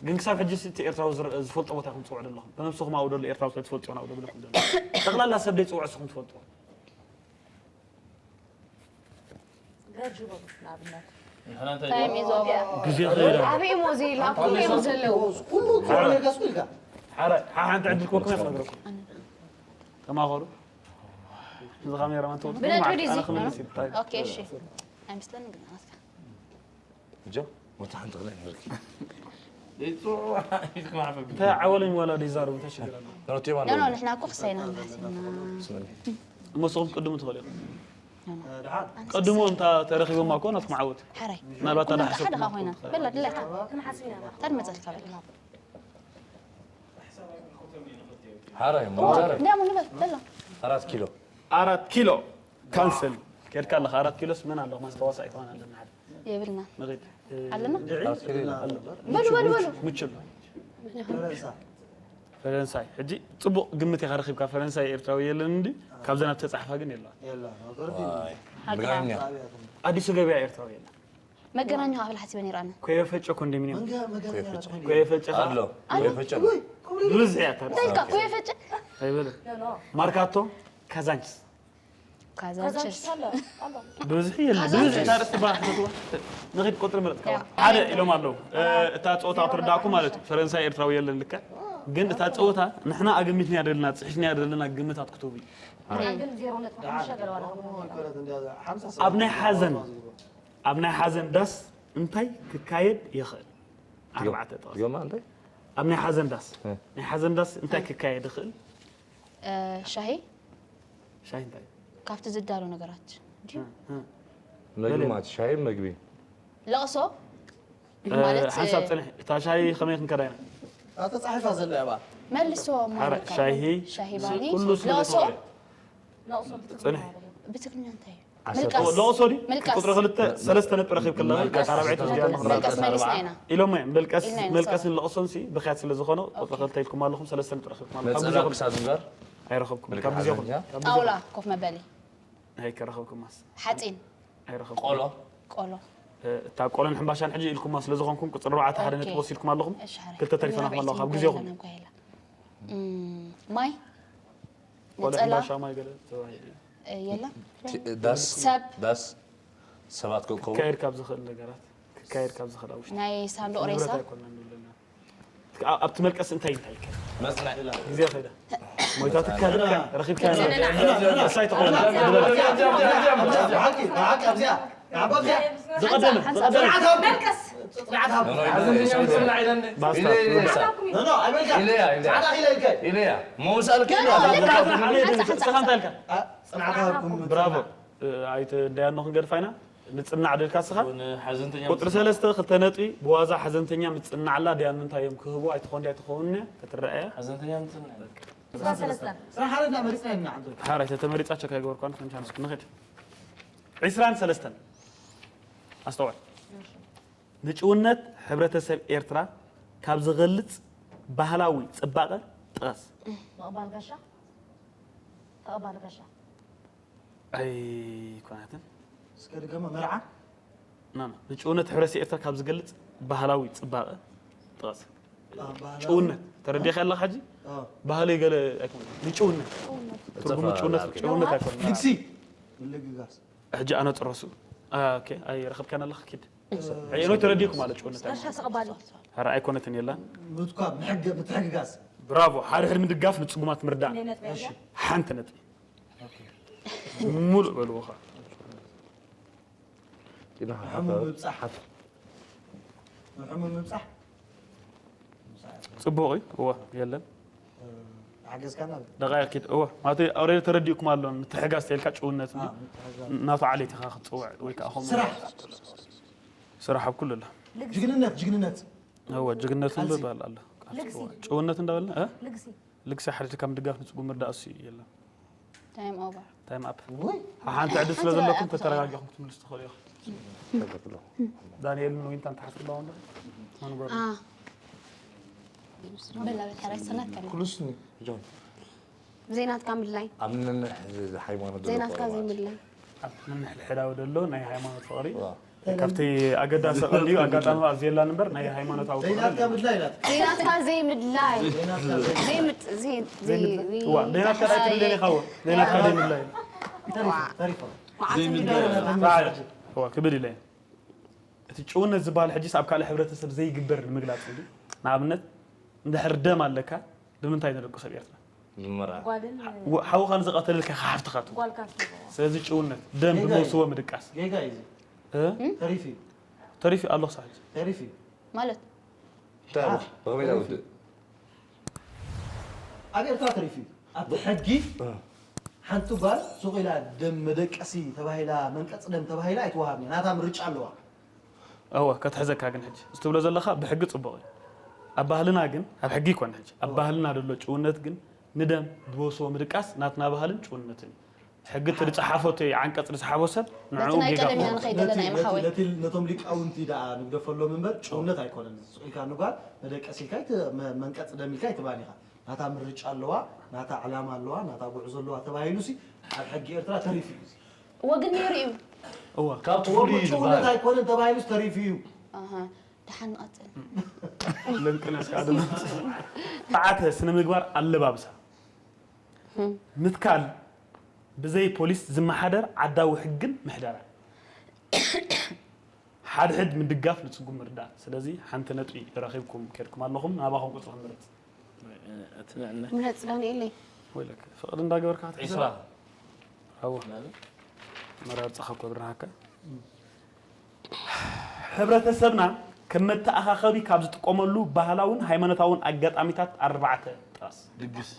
ግን ክሳብ ሕጂ እቲ ኤርትራዊ ዝረ- ዝፈልጦ ቦታ ኢኹም ትፅውዑ ዘለኹም። ብነብስኹም ኣብኡ ደሎ ኤርትራዊ ስለ ትፈልጡ ኢኹም ኣብኡ ደብለኹም ደሎ። ጠቕላላ ሰብ ደይ ፅውዑ እስኹም ትፈልጡ። ግዜ ኸይዳ። ኣበይ እሞ እዚ ላፕቶፕ እዮም ዘለዉ? ኩሉ ጽሑፍ ጌርካ ስቕ ኢልካ። ሓራይ ሓ- ሓንቲ ዕድል ክወኩም እየ ክነግረኩም። ተማኸሩ። እዚ ካሜራማን ተወልኩ ብነጥቢ ማዕረ ድዚ? ኣነ ክምልስ እዩ። ኦኬ፣ እሺ። ኣይመስለኒ ግን ናትካ። እጆ ወታ ሓንቲ ክልተ ንርኪ እንታይ ዓወለኝ ዋላ ዲዛሩ እንታይ ሽግር ኣሎ? ተረትዮ ኖ ኖ ንሕና እኮ ክሳይና ንባሕስና ስመኒ እሞ ንስኹም ክትቅድሙ ትኽእሉ ኢኹም። ኖ ኖ ቅድሙ እንታ ተረኺቦማ እኮ ናትኩም ዓወት እዩ። ሓራይ ምናልባት ኩና ታዳ ሓደ ሓሰብኩም ኮይና በላ ድላይካ እንታይ መጸልካ በላ ሓራይ ሞዛረ እንዲያሞ ንበል በላ ኣራት ኪሎ ኣራት ኪሎ ካንስል ከድካ ኣለኻ። ኣራት ኪሎስ መን ኣለኹም ኣስተዋሳኢ ከሆን ኣለና ሓደ የብልና ንኺድ ኣለና ኣራት ኪሎ ይላል። በሉ በሉ በሉ ምችሉ ፈረንሳይ ሕጂ ጽቡቕ ግምት ኢኻ ረኺብካ። ፈረንሳይ ኤርትራዊ የለን እንዲ ካብዘን ኣብ ተጻሕፋ ግን የለዋ። ብጋኛ ኣዲሱ ገበያ ኤርትራዊ የለን። መገናኛ ኣብል ሓሲበን ይራና ኮየፈጨ ኮንዶሚኒየም ኮየፈጨ ኮየፈጨ ኣሎ ኮየፈጨ ብዝሕ እያ ታዲያ እንታይ ኢልካ ኮየፈጨ ኣይበለ ማርካቶ ካዛንችስ ካዛንችስ ብብዝሒ የለን። ብብዝሒ ታሪኽ ትበሃል ክትዋ ንኺድ ቁፅሪ ምረፅካ ሓደ ኢሎም ኣለዉ። እታ ፀወታ ክትርዳእኩ ማለት እዩ። ፈረንሳይ ኤርትራዊ የለን ልካ ግን እታ ፀወታ ንሕና ኣገሚትንያ ደለና ፅሒፍንያ ደለና ግምታት ክትህቡ እዩ። ግን ዜሮ ነጥቢ ሓሙሽተ ገለዋና ኣብ ናይ ሓዘን ኣብ ናይ ሓዘን ዳስ እንታይ ክካየድ ይኽእል? ኣርባዕተ ጠቕሲ ዮማ እንታይ ኣብ ናይ ሓዘን ዳስ እ። ናይ ሓዘን ዳስ እንታይ ክካየድ ይኽእል? ሻሂ ሻሂ እንታይ እዩ? ካብቲ ዝዳሎ ነገራት ድዩ? እ፣ እ። መግቢ ማለት ሻሂ መግቢ ለቕሶ እ፣ ማለት ሓንሳብ ፅንሕ እታ ሻሂ ከመይ ክንከዳ ኢና? ተፃሒፋ ዘላ እባ መልሶ ሓረ ሻሂ ሻሂ ባኒ ኩሉ ስለ ለቕሶ ዝኾነ። ፅንሕ ብትግርኛ እንታይ እዩ? ዓሰብ ምልቃስ ለቕሶ ድዩ? ምልቃስ። ቁፅሪ ክልተ ሰለስተ ነጥቢ ረኺብ ከለኻ ምልቃስ ካልኣይ ትዝያ ኣለኹም። ምልቃስ መሊስና ኢና ኢሎም እዮም። መልቀስ ኢልና ኢና መልቀስ ንሰባ። ንለቕሶን ሲ ብኽያት ስለ ዝኾነ ቁፅሪ ክልተ ኢልኩም ኣለኹም። ሰለስተ ነጥቢ ረኺብኩም ኣለኹም። ካብ መፀና ግዜኹም ክሳብ ዝንበር ኣይረኸብኩም። ካብ ግዜኹም ካብ ግዜኹም ጣውላ ኮፍ መበሊ ኣይከረኸብኩማስ ሓፂን ኣይረኸብኩም። ቆሎ ቆሎ እታ ቆሎን ሕምባሻን ሕጂ ኢልኩማ ስለ ዝኾንኩም ቁፅሪ ኣርባዕተ ሓደ ነጥቢ ኦኬ። ወሲድኩም ኣለኹም። እሺ፣ ሓራይ። ክልተ ተሪፈናኹም ኣለዋ ካብ ራብዐይቲ ግዜኹም። ገለና እኮ የላ። እም፣ ማይ ቆሎ ነፀላ ሕምባሻ ማይ ገለ ተባሂሉ። እ፣ የላ ዳስ ሰብ ዳስ ሰባት ክእከቡ ክካየድ ካብ ዝኽእል ነገራት ክካየድ ካብ ዝኽእል ኣብ ውሽጢ ናይ ሳንዱቕ ሬሳ ንብረት ኣይኮንና ንብለና። ኣብቲ መልቀስ እንታይ እንታይ ይካየድ? መፅንዕ ግዜ ኸይዳ ሞይታ ትካል ረኺብካ ሳይ ተኾይና ብሓቂ ብሓቂ ኣብዚኣ ንዓባ ኣብዚኣ ዝቐደመ ዝቐደመ ባስታ ኖ ኣይበልካ ኢለያ ኢለያ ፃዕዳ ኢለ ኢልካ ኢለያ ምውሳል ክኢሉ ንስኻ እንታይ ኢልካ? ፅንዓት ሃብኩም ብራቮ ኣይትዳያኖ ክንገድፋ ኢና ንፅናዕ ደልካ ስኻ ሓዘንተኛ ቁፅሪ ሰለስተ ክልተ ነጥቢ ብዋዛ ሓዘንተኛ ምፅናዕላ ድያ ንምንታይ እዮም ክህቡ ኣይትኾን ድያ ኣይትኸውን እያ ክትረኣያ ሓዘንተኛ ምፅናዕ ስራሕ ሓረድና መሪፅና ኢና ዓንቶ ሓራይ ተተመሪፃ ቸካ ይገበርኳን ከም ቻንስ ንኽድ ዕስራን ሰለስተን ኣስተውዕል ንጭውነት ሕብረተሰብ ኤርትራ ካብ ዝገልፅ ባህላዊ ፅባቐ ጥቐስ ምቕባል ጋሻ ተቐባል ጋሻ ኣይኮነትን እስከ ድገማ መርዓ ና ና ንጭውነት ሕብረተሰብ ኤርትራ ካብ ዝገልፅ ባህላዊ ፅባቐ ጥቐስ ጭውነት ተረዲኻ ኣለኻ ሕጂ ባህሊ ገለ ኣይኮነ ንጭውነት ትርጉሙ ጭውነት ጭውነት ኣይኮነ ልግሲ ምልግጋስ ሕጂ ኣነ ጥረሱ ኣይረኸብካን ኣለኻ ኪድ ኖ ተረዲኹም ማለት ጭውነት ጋሻ ተቐባሊ ኧረ ኣይኮነትን የላን ምትኳብ ምሕግ- ምትሕግጋዝ ብራቮ ሓደ ሕድ ምድጋፍ ንፅጉማት ምርዳእ ሓንቲ ነጥቢ ሙሉእ በልዎ ኸ ሕሙም ምብፃሕ ሕሙም ምብፃሕ ፅቡቕ እዩ እወ የለን ሓገዝካና ደቃይቕ ኪድ እወ ማለት ኣውሬ ተረዲእኩም ኣሎ ምትሕጋዝ ተልካ ጭውነት ናቱ ዓሌት ኢኻ ክትፅውዕ ወይ ከዓ ኸም ስራሕ ስራሕ ኣብ ኩሉ ኣሎ ጅግንነት ጅግንነት እወ ጅግነት እምበር በሃል ኣሎ ጭውነት እንዳበልና እ? ልግሲ ልግሲ ሓደ ካብ ምድጋፍ ንፅጉ ምርዳእ እሱ እዩ የለን ታይም ኦቨር ታይም ኣፕ ወይ ሓንቲ ዕድል ስለ ዘለኩም ተተረጋጊኹም ክትምልሱ ትኽእሉ ኢኹም ዳንኤልን ዊንታን ተሓስብላ ወንዶ መንጎር በላ በታራይ ሰናት ከለ ኩሉስኒ ጆን ዘይናትካ ምድላይ ኣብ ነንሕ ሃይማኖት ዘሎ ዘይናትካ ቆልዓ ማለት ዘይምድላይ ኣብ ነንሕድሕዳዊ ዘሎ ናይ ሃይማኖት ፍቕሪ ካብቲ ኣገዳሲ ቀንዲዩ ኣጋጣሚ ኣብዚ የላን እምበር ናይ ሃይማኖታዊ ፍቕሪ ዘይናትካ ምድላይ ናት ዘይናትካ ዘይምድላይ ዘይምድ- ዘይ- ዘይ- ዋ ዘይናትካ ዳይ ትብለኒ ካዎ ዘይናትካ ዘይምድላይ ተሪፎ መዓልቲ ፃዕሪ እዋ ክብል ኢለ። እቲ ጭውነት ዝበሃል ሕጂስ ኣብ ካልእ ሕብረተሰብ ዘይግበር ንምግላጽ እንዲ። ንኣብነት እንድሕር ደም ኣለካ፣ ብምንታይ ንደቁ ሰብ ኤርትራ? ምምራር። ጓልን ወ- ሓውኻ ንዝቐተለልካ ኢኻ ሓፍትኻ ትብሎ። ጓልካ ትብሎ። ስለዚ ጭውነት፣ ደም ጌጋ እዩ። ብመውስቦ ምድቃስ። ጌጋ እዩ እዚ። እ? ተሪፍ እዩ። ተሪፍ ኣሎ ክሳብ ሕጂ። ተሪፍ እዩ። ማለት እንታይ ኣሎ? ብኸመይ ኢላ ውድእ? ኣብ ኤርትራ ተሪፍ እዩ። ኣብቲ ሕጊ ሓንቲ ጓል ሱቕ ኢላ ደም መደቀሲ ተባሂላ መንቀፂ ደም ተባሂላ ኣይትወሃብን እያ። ናታ ምርጫ ኣለዋ። እወ፣ ከትሕዘካ ግን ሕጂ። እዚ ትብሎ ዘለኻ ብሕጊ ጽቡቕ እዩ። ኣብ ባህልና ግን፣ ኣብ ሕጊ ይኮን ሕጂ። ኣብ ባህልና ደሎ ጭውነት ግን ንደም ብወስቦ ምድቃስ ናትና ባህልን ጭውነትን እዩ። ሕጊ እቲ ዝጸሓፎ እቲ ዓንቀጽ ዝጸሓፎ ሰብ ንዕኡ በቲ ናይ ጌጋ ቀደም ኢና ክኸውን። ንኸይድ ዘለና ነቲ- ይምሓወይ። ነቲ- ነቶም ሊቃውንቲ ደኣ ንግደፈሎም እምበር ጭውነት ኣይኮነን። ሱቕ ኢልካ ንጓል መደቀሲ ኢልካ ኣይት- መ- መንቀፂ ደም ኢልካ ኣይትባን ኢኻ። ናታ ምርጫ ኣለዋ፣ ናታ ዕላማ ኣለዋ፣ ናታ ጉዕዞ ኣለዋ ተባሂሉ ሲ ኣብ ሕጊ ኤርትራ ተሪፍ እዩ። ወግን ነይሩ እዩ። እወ። ካብቲ ወግን ፍሉይ ጭውነት ዝበሃል ኣይኮነን ተባሂሉስ ተሪፍ እዩ። ኣሃ፣ ደሓን ንቐጽል። ለንቅነስ ከዓ ድማ። ስርዓተ ስነ ምግባር ኣለባብሳ። ምትካል ብዘይ ፖሊስ ዝመሓደር ዓዳዊ ሕግን ምሕደራን። ሓድሕድ ምድጋፍ ንጽጉም ምርዳእ። ስለዚ ሓንቲ ነጥቢ ረኺብኩም ከድኩም ኣለኹም። ናባኹም ቁጽሪ ክንመርጽ። እቲ ንዕነ ምረጽ ዳንኤለይ። ወይለክ ፍቕሪ እንዳገበርካ ክትሕስባ። ዒስራ ኣዎ ማለት መራርጻኻ እኮ ብርሃካ። ሕብረተሰብና ከም መተኣኻኸቢ ካብ ዝጥቀመሉ ባህላውን ሃይማኖታውን ኣጋጣሚታት ኣርባዕተ ጥቐስ። ድግስ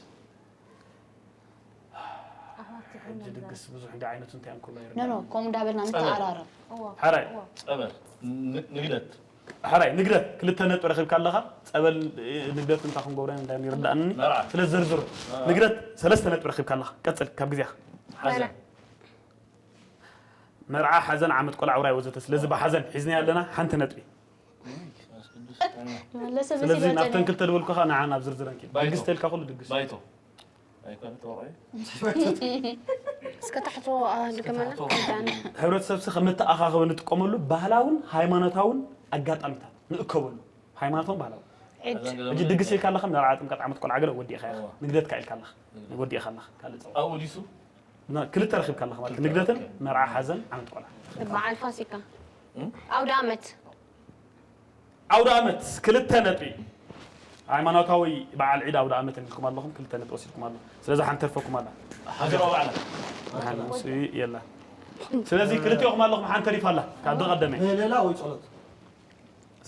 ሕጂ ድግስ ብዙሕ እንዲ ዓይነቱ እንታይ እንከሎ ኖ ኖ ይረዳ። ከምኡ እንዳበልና ጸበል። ንተኣራረብ። ሓራይ ጸበል ን- ንግደት ሓራይ ንግደት ክልተ ነጥቢ ረኺብካ ኣለኻ። ጸበል እ፣ ንግደት እንታይ ክንገብሮ እንታይ ይርዳእኒ። መርዓ። ስለ ዝርዝሩ አ። ንግደት ሰለስተ ነጥቢ ረኺብካ ኣለኻ። ቀጽል ካብ ግዜኻ። ሓዘን መርዓ፣ ሓዘን፣ ዓመት ቆልዓ፣ ውራይ ወዘተ። ስለዚ ብሓዘን ሒዝና ኣለና ሓንቲ ነጥቢ። መለሰ ስለዚ መሲሉ ናብተን ጸኒሑ። ክልተ ድበልኩኻ ንዓ ናብ ዝርዝረን ኪድ። ባይቶ። ድግስ ተልካ ኩሉ ድግስ። ባይቶ ኣይኮነ ተወርዖ እስከ ታሕቶ ድገመና። ሕብረተሰብሲ ከም መተኣኻኸቢ ንጥቀመሉ ባህላውን ሃይማኖታውን ኣጋጣሚታት ንእከበሉ። ሃይማኖታውን ባህላውን። ዒድ ሕጂ ድግስ ኢልካ ኣለኻ፣ መርዓ፣ ጥምቀት፣ ዓመት ቆልዓ ገለ ወዲእኻ ኢኻ። እዋ። ንግደት ካኢልካ ኣለኻ። ወዲእኻ ኣለኻ። ካልእ ጸወታ። ኣብኡ ዲሱ እና ክልተ ረኺብካ ኣለኻ ማለት እዩ። ንግደትን መርዓ ሓዘን ዓመት ቆልዓ። በዓል ፋሲካ። ኣውደ ኣመት። ኣውደ ኣመት ክልተ ነጥቢ። ሃይማኖታዊ በዓል ዒድ ኣውደ ኣመት ኢልኩም ኣለኹም፣ ክልተ ነጥቢ ወሲድኩም ኣለኹም። ስለዚ ሓንቲ ተርፈኩም ኣላ። ሃገራዊ በዓላት ሓንቲ የላ። ስለዚ ክልቲኦኹም ኣለኹም፣ ሓንቲ ተሪፋ ኣላ ካብ ዝቐደመ። ምህለላ ወይ ጸሎት?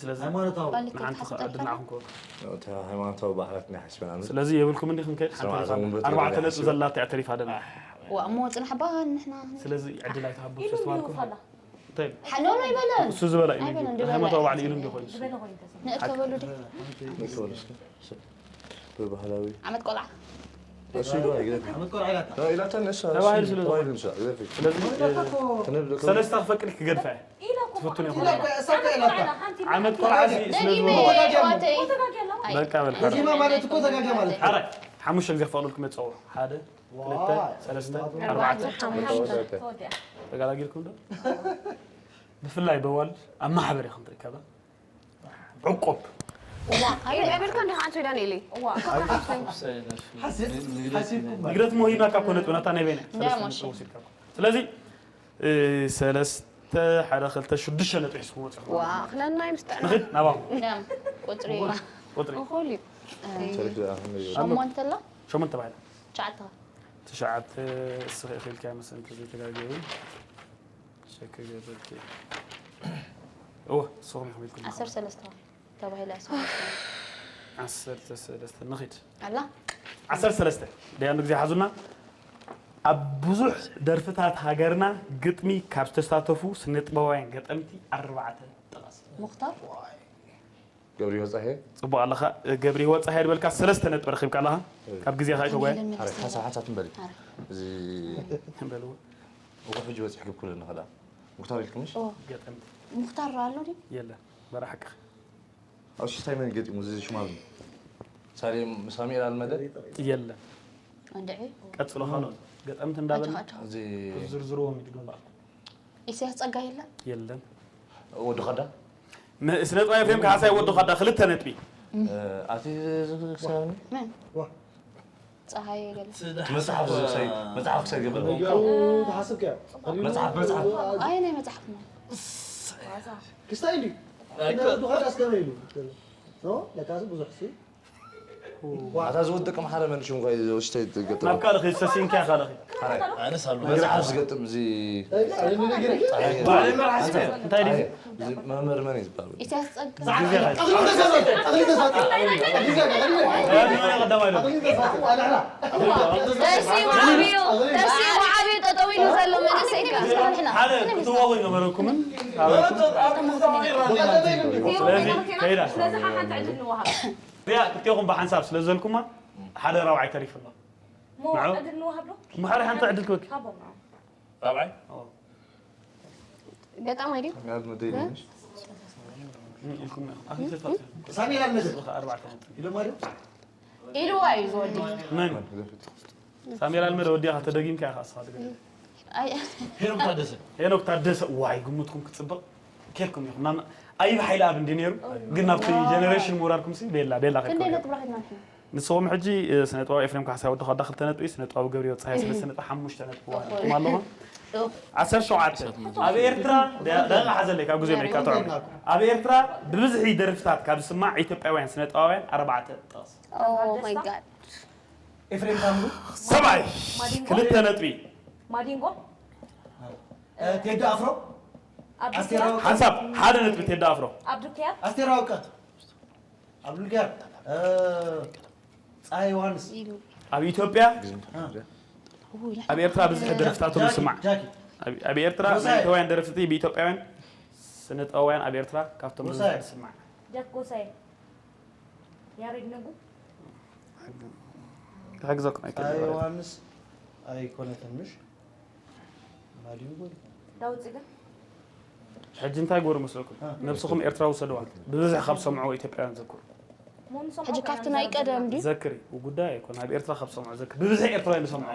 ስለዚ ሃይማኖታዊ። ንሓንቲ ዕድል ንዓኹም ክህበኩም። እቲ ሃይማኖታዊ በዓላት ናይ ሓስበና ስለዚ የብልኩም እንዲኹም ከይድ ሓንቲ ስማዕ፣ ተሪፋ እዞም ኣላ። ውንበት ኣርባዕተ ይብሉ ነጥቢ ዘላታ እያ ተሪፋ ደማ። ዋ እሞ ጽናሕ ባ ንሕና ስለዚ ዕድል ኣይትሃቡ ኢሉ ፌስቲቫልኩም። እንዲሁ ፋላ። እንታይ ኢሉ? ሓኖ ኣይበለን። እሱ ዝበላ እዩ ኣይበለን፣ ነጊሩ። ድበላ ሃይማኖታዊ እዩ። በዓል ኢሉ እንዲኾይኑ። ዝበለ ኮይኑ ተሰማ። ንእከበሉ ዲ ብባህላዊ ዓመት ቆልዓ። እሱ ይግባ ይግደፍ ዓመት ቆልዓ ኢላታ። ኢላታ ንሳ ተባሂሉ ስለ ተባሂሉ ዝኾነ። ንሳ ይግደፍ እዩ። ስለዚ ክነብደካ እኮ ሰለስተ ክፈቅድ ክገድፋ እየ። ኢላ እኮ ትፍቱን ሓንቲ ይኹን። ኢላ እኮ እያ፣ እሳ እኮ ኢላታ። ዓመት ቆልዓ እዚ ስለ ደጊመ ዝበልኩ ኣሕዋተይ። ተጋግያ ኣለዋ። ኣይ፣ በቃ በል፣ ሓደ። ደጊመ ማለት እኮ ተጋግያ ማለት እዩ። ሓራይ ሓሙሽተ ግዜ ክፈቕደልኩም እየ ዝፀውዕ። ሓደ፣ ክልተ፣ ሰለስተ፣ ኣርባዕተ። ሓሙሽተ። ተጋላጊልኩም ዶ? ብፍላይ በዋልድ ኣብ ማሕበር ኢኹም ትርከባ። ዕቁብ። ኣይ፣ ኣይ፣ በልካ እንዲኻ ኣንቶይ ዳንኤለይ። እዋ። ሓሲብ- ሓሲብኩም ማለት። ንግደት ሞ ሂብናካ እኮ ነጥቢ፣ ናታ ናይ በይና። እንዳ ሰለስተ ሞሽ። ነጥቢ ወሲድካ እኮ። ስለዚ፣ እ፣ ሰለስተ፣ ሓደ፣ ክልተ፣ ሽዱሽተ ነጥቢ ሒዝኩም ወፂኹም። ዋ ክለና ይምስጠና። ንኽድ ናባኹም። ደም ቁጽሪ ቁጥሪ። እኹል እዩ። ተሪፍ ደኣ ክንደይ ይበል? ሸሞንተ ኣሎ? ሸሞንተ ተባሂላ። ትሽዓተ። ትሽዓተ እስኺ ኢኺ ኢልካ መሰል እንተዘይተጋግየ እውን ሸክ ገበልኪ። እወ፣ ንስኹም ኢኹም ኢልኩም። ዓሰርተ ሰለስተ ተባሂላ እያ። ዓሰርተ ሰለስተ ንኺድ። ኣላ? ዓሰርተ ሰለስተ ደያኑ ግዜ ሓዙና። ኣብ ብዙሕ ደርፍታት ሃገርና ግጥሚ ካብ ዝተሳተፉ ስነ ጥበባውያን ገጠምቲ ኣርባዕተ ጥቐስ። ሙኽታር? ገብሪ ወጻሄ ጽቡቕ ኣለኻ። ገብሪ ወጻሄ ድበልካ ሰለስተ ነጥቢ ረኺብካ ኣለኻ። ካብ ግዜኻ ኣይተጓየ። ሓሳብ ሓሳብ ትንበል። እዚ በልዎ። እኮ ሕጂ በፂሕ ክብኩል ንኸዳ ሙክታር ኢልኩምሽ? ኦ፣ ገጠምቲ ሙኽታር ኣሎ ድዩ? የለን። በራ ሓቅኻ። ኣብ ሽታይ መን ገጢሙ እዚ ሽማግለ ሳሌም ሳሙኤል ኣልመደ የለን። እንድዒ። ቀጽሎ ካልኦት ገጠምቲ እንዳበልና ኣጆኻ፣ ኣጆኻ። እዚ ዝርዝርዎም ይድግምባል። ኢሳያስ ጸጋይ የለን? የለን። ወዲ ኸዳ ም- ስነ ጥበብ ኤፍሬም ካሕሳይ ወዲ ኸዳ ክልተ ነጥቢ። ኣቲ ዝክሳኒ መን? ጸሃየ ገለ። መጽሓፍ ዝሳይ መጽሓፍ ክሳይ ገበል ተሓስብካ መጽሓፍ መጽሓፍ ኣይ ናይ መጽሓፍ ነው። ክስታይ እንዲ ድኻ ኣስከመ ኢሉ ለካሲ ብዙሕ ሲ ኣታ ዝወደቀ ማሕረ መን ሽም ኳ ወሽተ ይገጥም ናብ ካልእ ሰሲንካ ካልእ ኣነስ ኣሉ መጽሓፍ ዝገጥም እዚ ኣነ ነገር እንታይ ድዩ እዚ መምህር መን እዩ ዝበሃል ኢሳያስ ጸጋ ግዜ ቀዳማይ ዶ ተሲሙ ዓብዩ ተሲሙ ዓብዩ ጠጠው ኢሉ ዘሎ መንእሰይ ከ ሓደ ክትዋወ ይነበረኩምን ስለዚ ከይዳ ስለዚ ሓንቲ ዕድል ንወሃብ እዚኣ ክልቴኹም ብሓንሳብ ስለ ዘልኩማ ሓደ ራብዓይ ተሪፍሎ ሞ ዕድል ንወሃብ ዶ ምሓሪ ሓንቲ ዕድል ክበኪ ሃቦም ራብዓይ ገጣማይ ድዩ ኢልኩም ሳሜራ ልመደ ኣርባዕተ ነጥቢ ኢሎም ማለት ኢልዋ እዩ ዝወዲ መን ሳሜራ ልመደ ወዲኻ ተደጊምካ ኢኻ እስኻ ትገ ኣይ ሄኖክ ታደሰ ሄኖክ ታደሰ ዋይ ግምትኩም ክፅብቕ ኬድኩም ኢኹም ናብ ኣይብ ሓይሊ ኣብ እንዲ ነይሩ ግን ናብቲ ጀነሬሽን ምውራድኩም ሲ ቤላ ቤላ ክንደይ ከይኮነ ነጥቢ ረኺብና ንሕና ንስኹም ሕጂ ስነጥባዊ ኤፍሬም ካሕሳይ ወዲ ኸዳ ክልተ ነጥቢ ስነጥባዊ ገብርዮ ፀሃይ ሰለስተ ነጥቢ ሓሙሽተ ነጥቢ ዋንኩም ኣለኹም ዓሰርተ ሸውዓተ ኣብ ኤርትራ ደቂቃ ሓዘለይ ካብ ግዜ ኣሜሪካ ተዕሉ ኣብ ኤርትራ ብብዝሒ ደርፍታት ካብ ዝስማዕ ኢትዮጵያውያን ስነጥባውያን ኣርባዕተ ጥቕስ Oh my god ኤፍሬም ታምሩ ሰብኣይ ክልተ ነጥቢ ማዲንጎ ቴዲ ኣፍሮ ኣብ ኣስቴር ኣወቀ ሓንሳብ ሓደ ነጥቢ ቴዲ ኣፍሮ ኣብ ዱክያር ኣስቴር ኣወቀ ኣብ ሉልጊያር ፀሃይ ዮሃንስ ኣብ ኢትዮጵያ ኣብ ኤርትራ ብዝሒ ደርፍታቶም ዝስማዕ ጃኪ ኣብ- ኣብ ኤርትራ ናይ ኢትዮጵያውያን ደረፍቲ ብኢትዮጵያውያን ስነጥበባውያን ኣብ ኤርትራ ካብቶም ብዝሒ ዝስማዕ ጃክ ጎሳይ ያሬድ ነጉ ክሕግዘኩም ፀሃይ ኣይክእል ዮሃንስ ኣይኮነትን ምሽ ማዲንጎ ዳዊት ጽገ ሕጂ እንታይ ግበሩ መስለኩም ነብስኹም ኤርትራ ውሰድዋ ብብዝሒ ካብ ሰምዑ ኢትዮጵያውያን ዘክሩ ሞንሶም ሕጂ ካብቲ ናይ ቀደም ድዩ ዘክሪ ጉዳይ ኣይኮን ኣብ ኤርትራ ካብ ሰምዑ ዘክሪ ብብዝሒ ኤርትራውያን ዝሰምዑ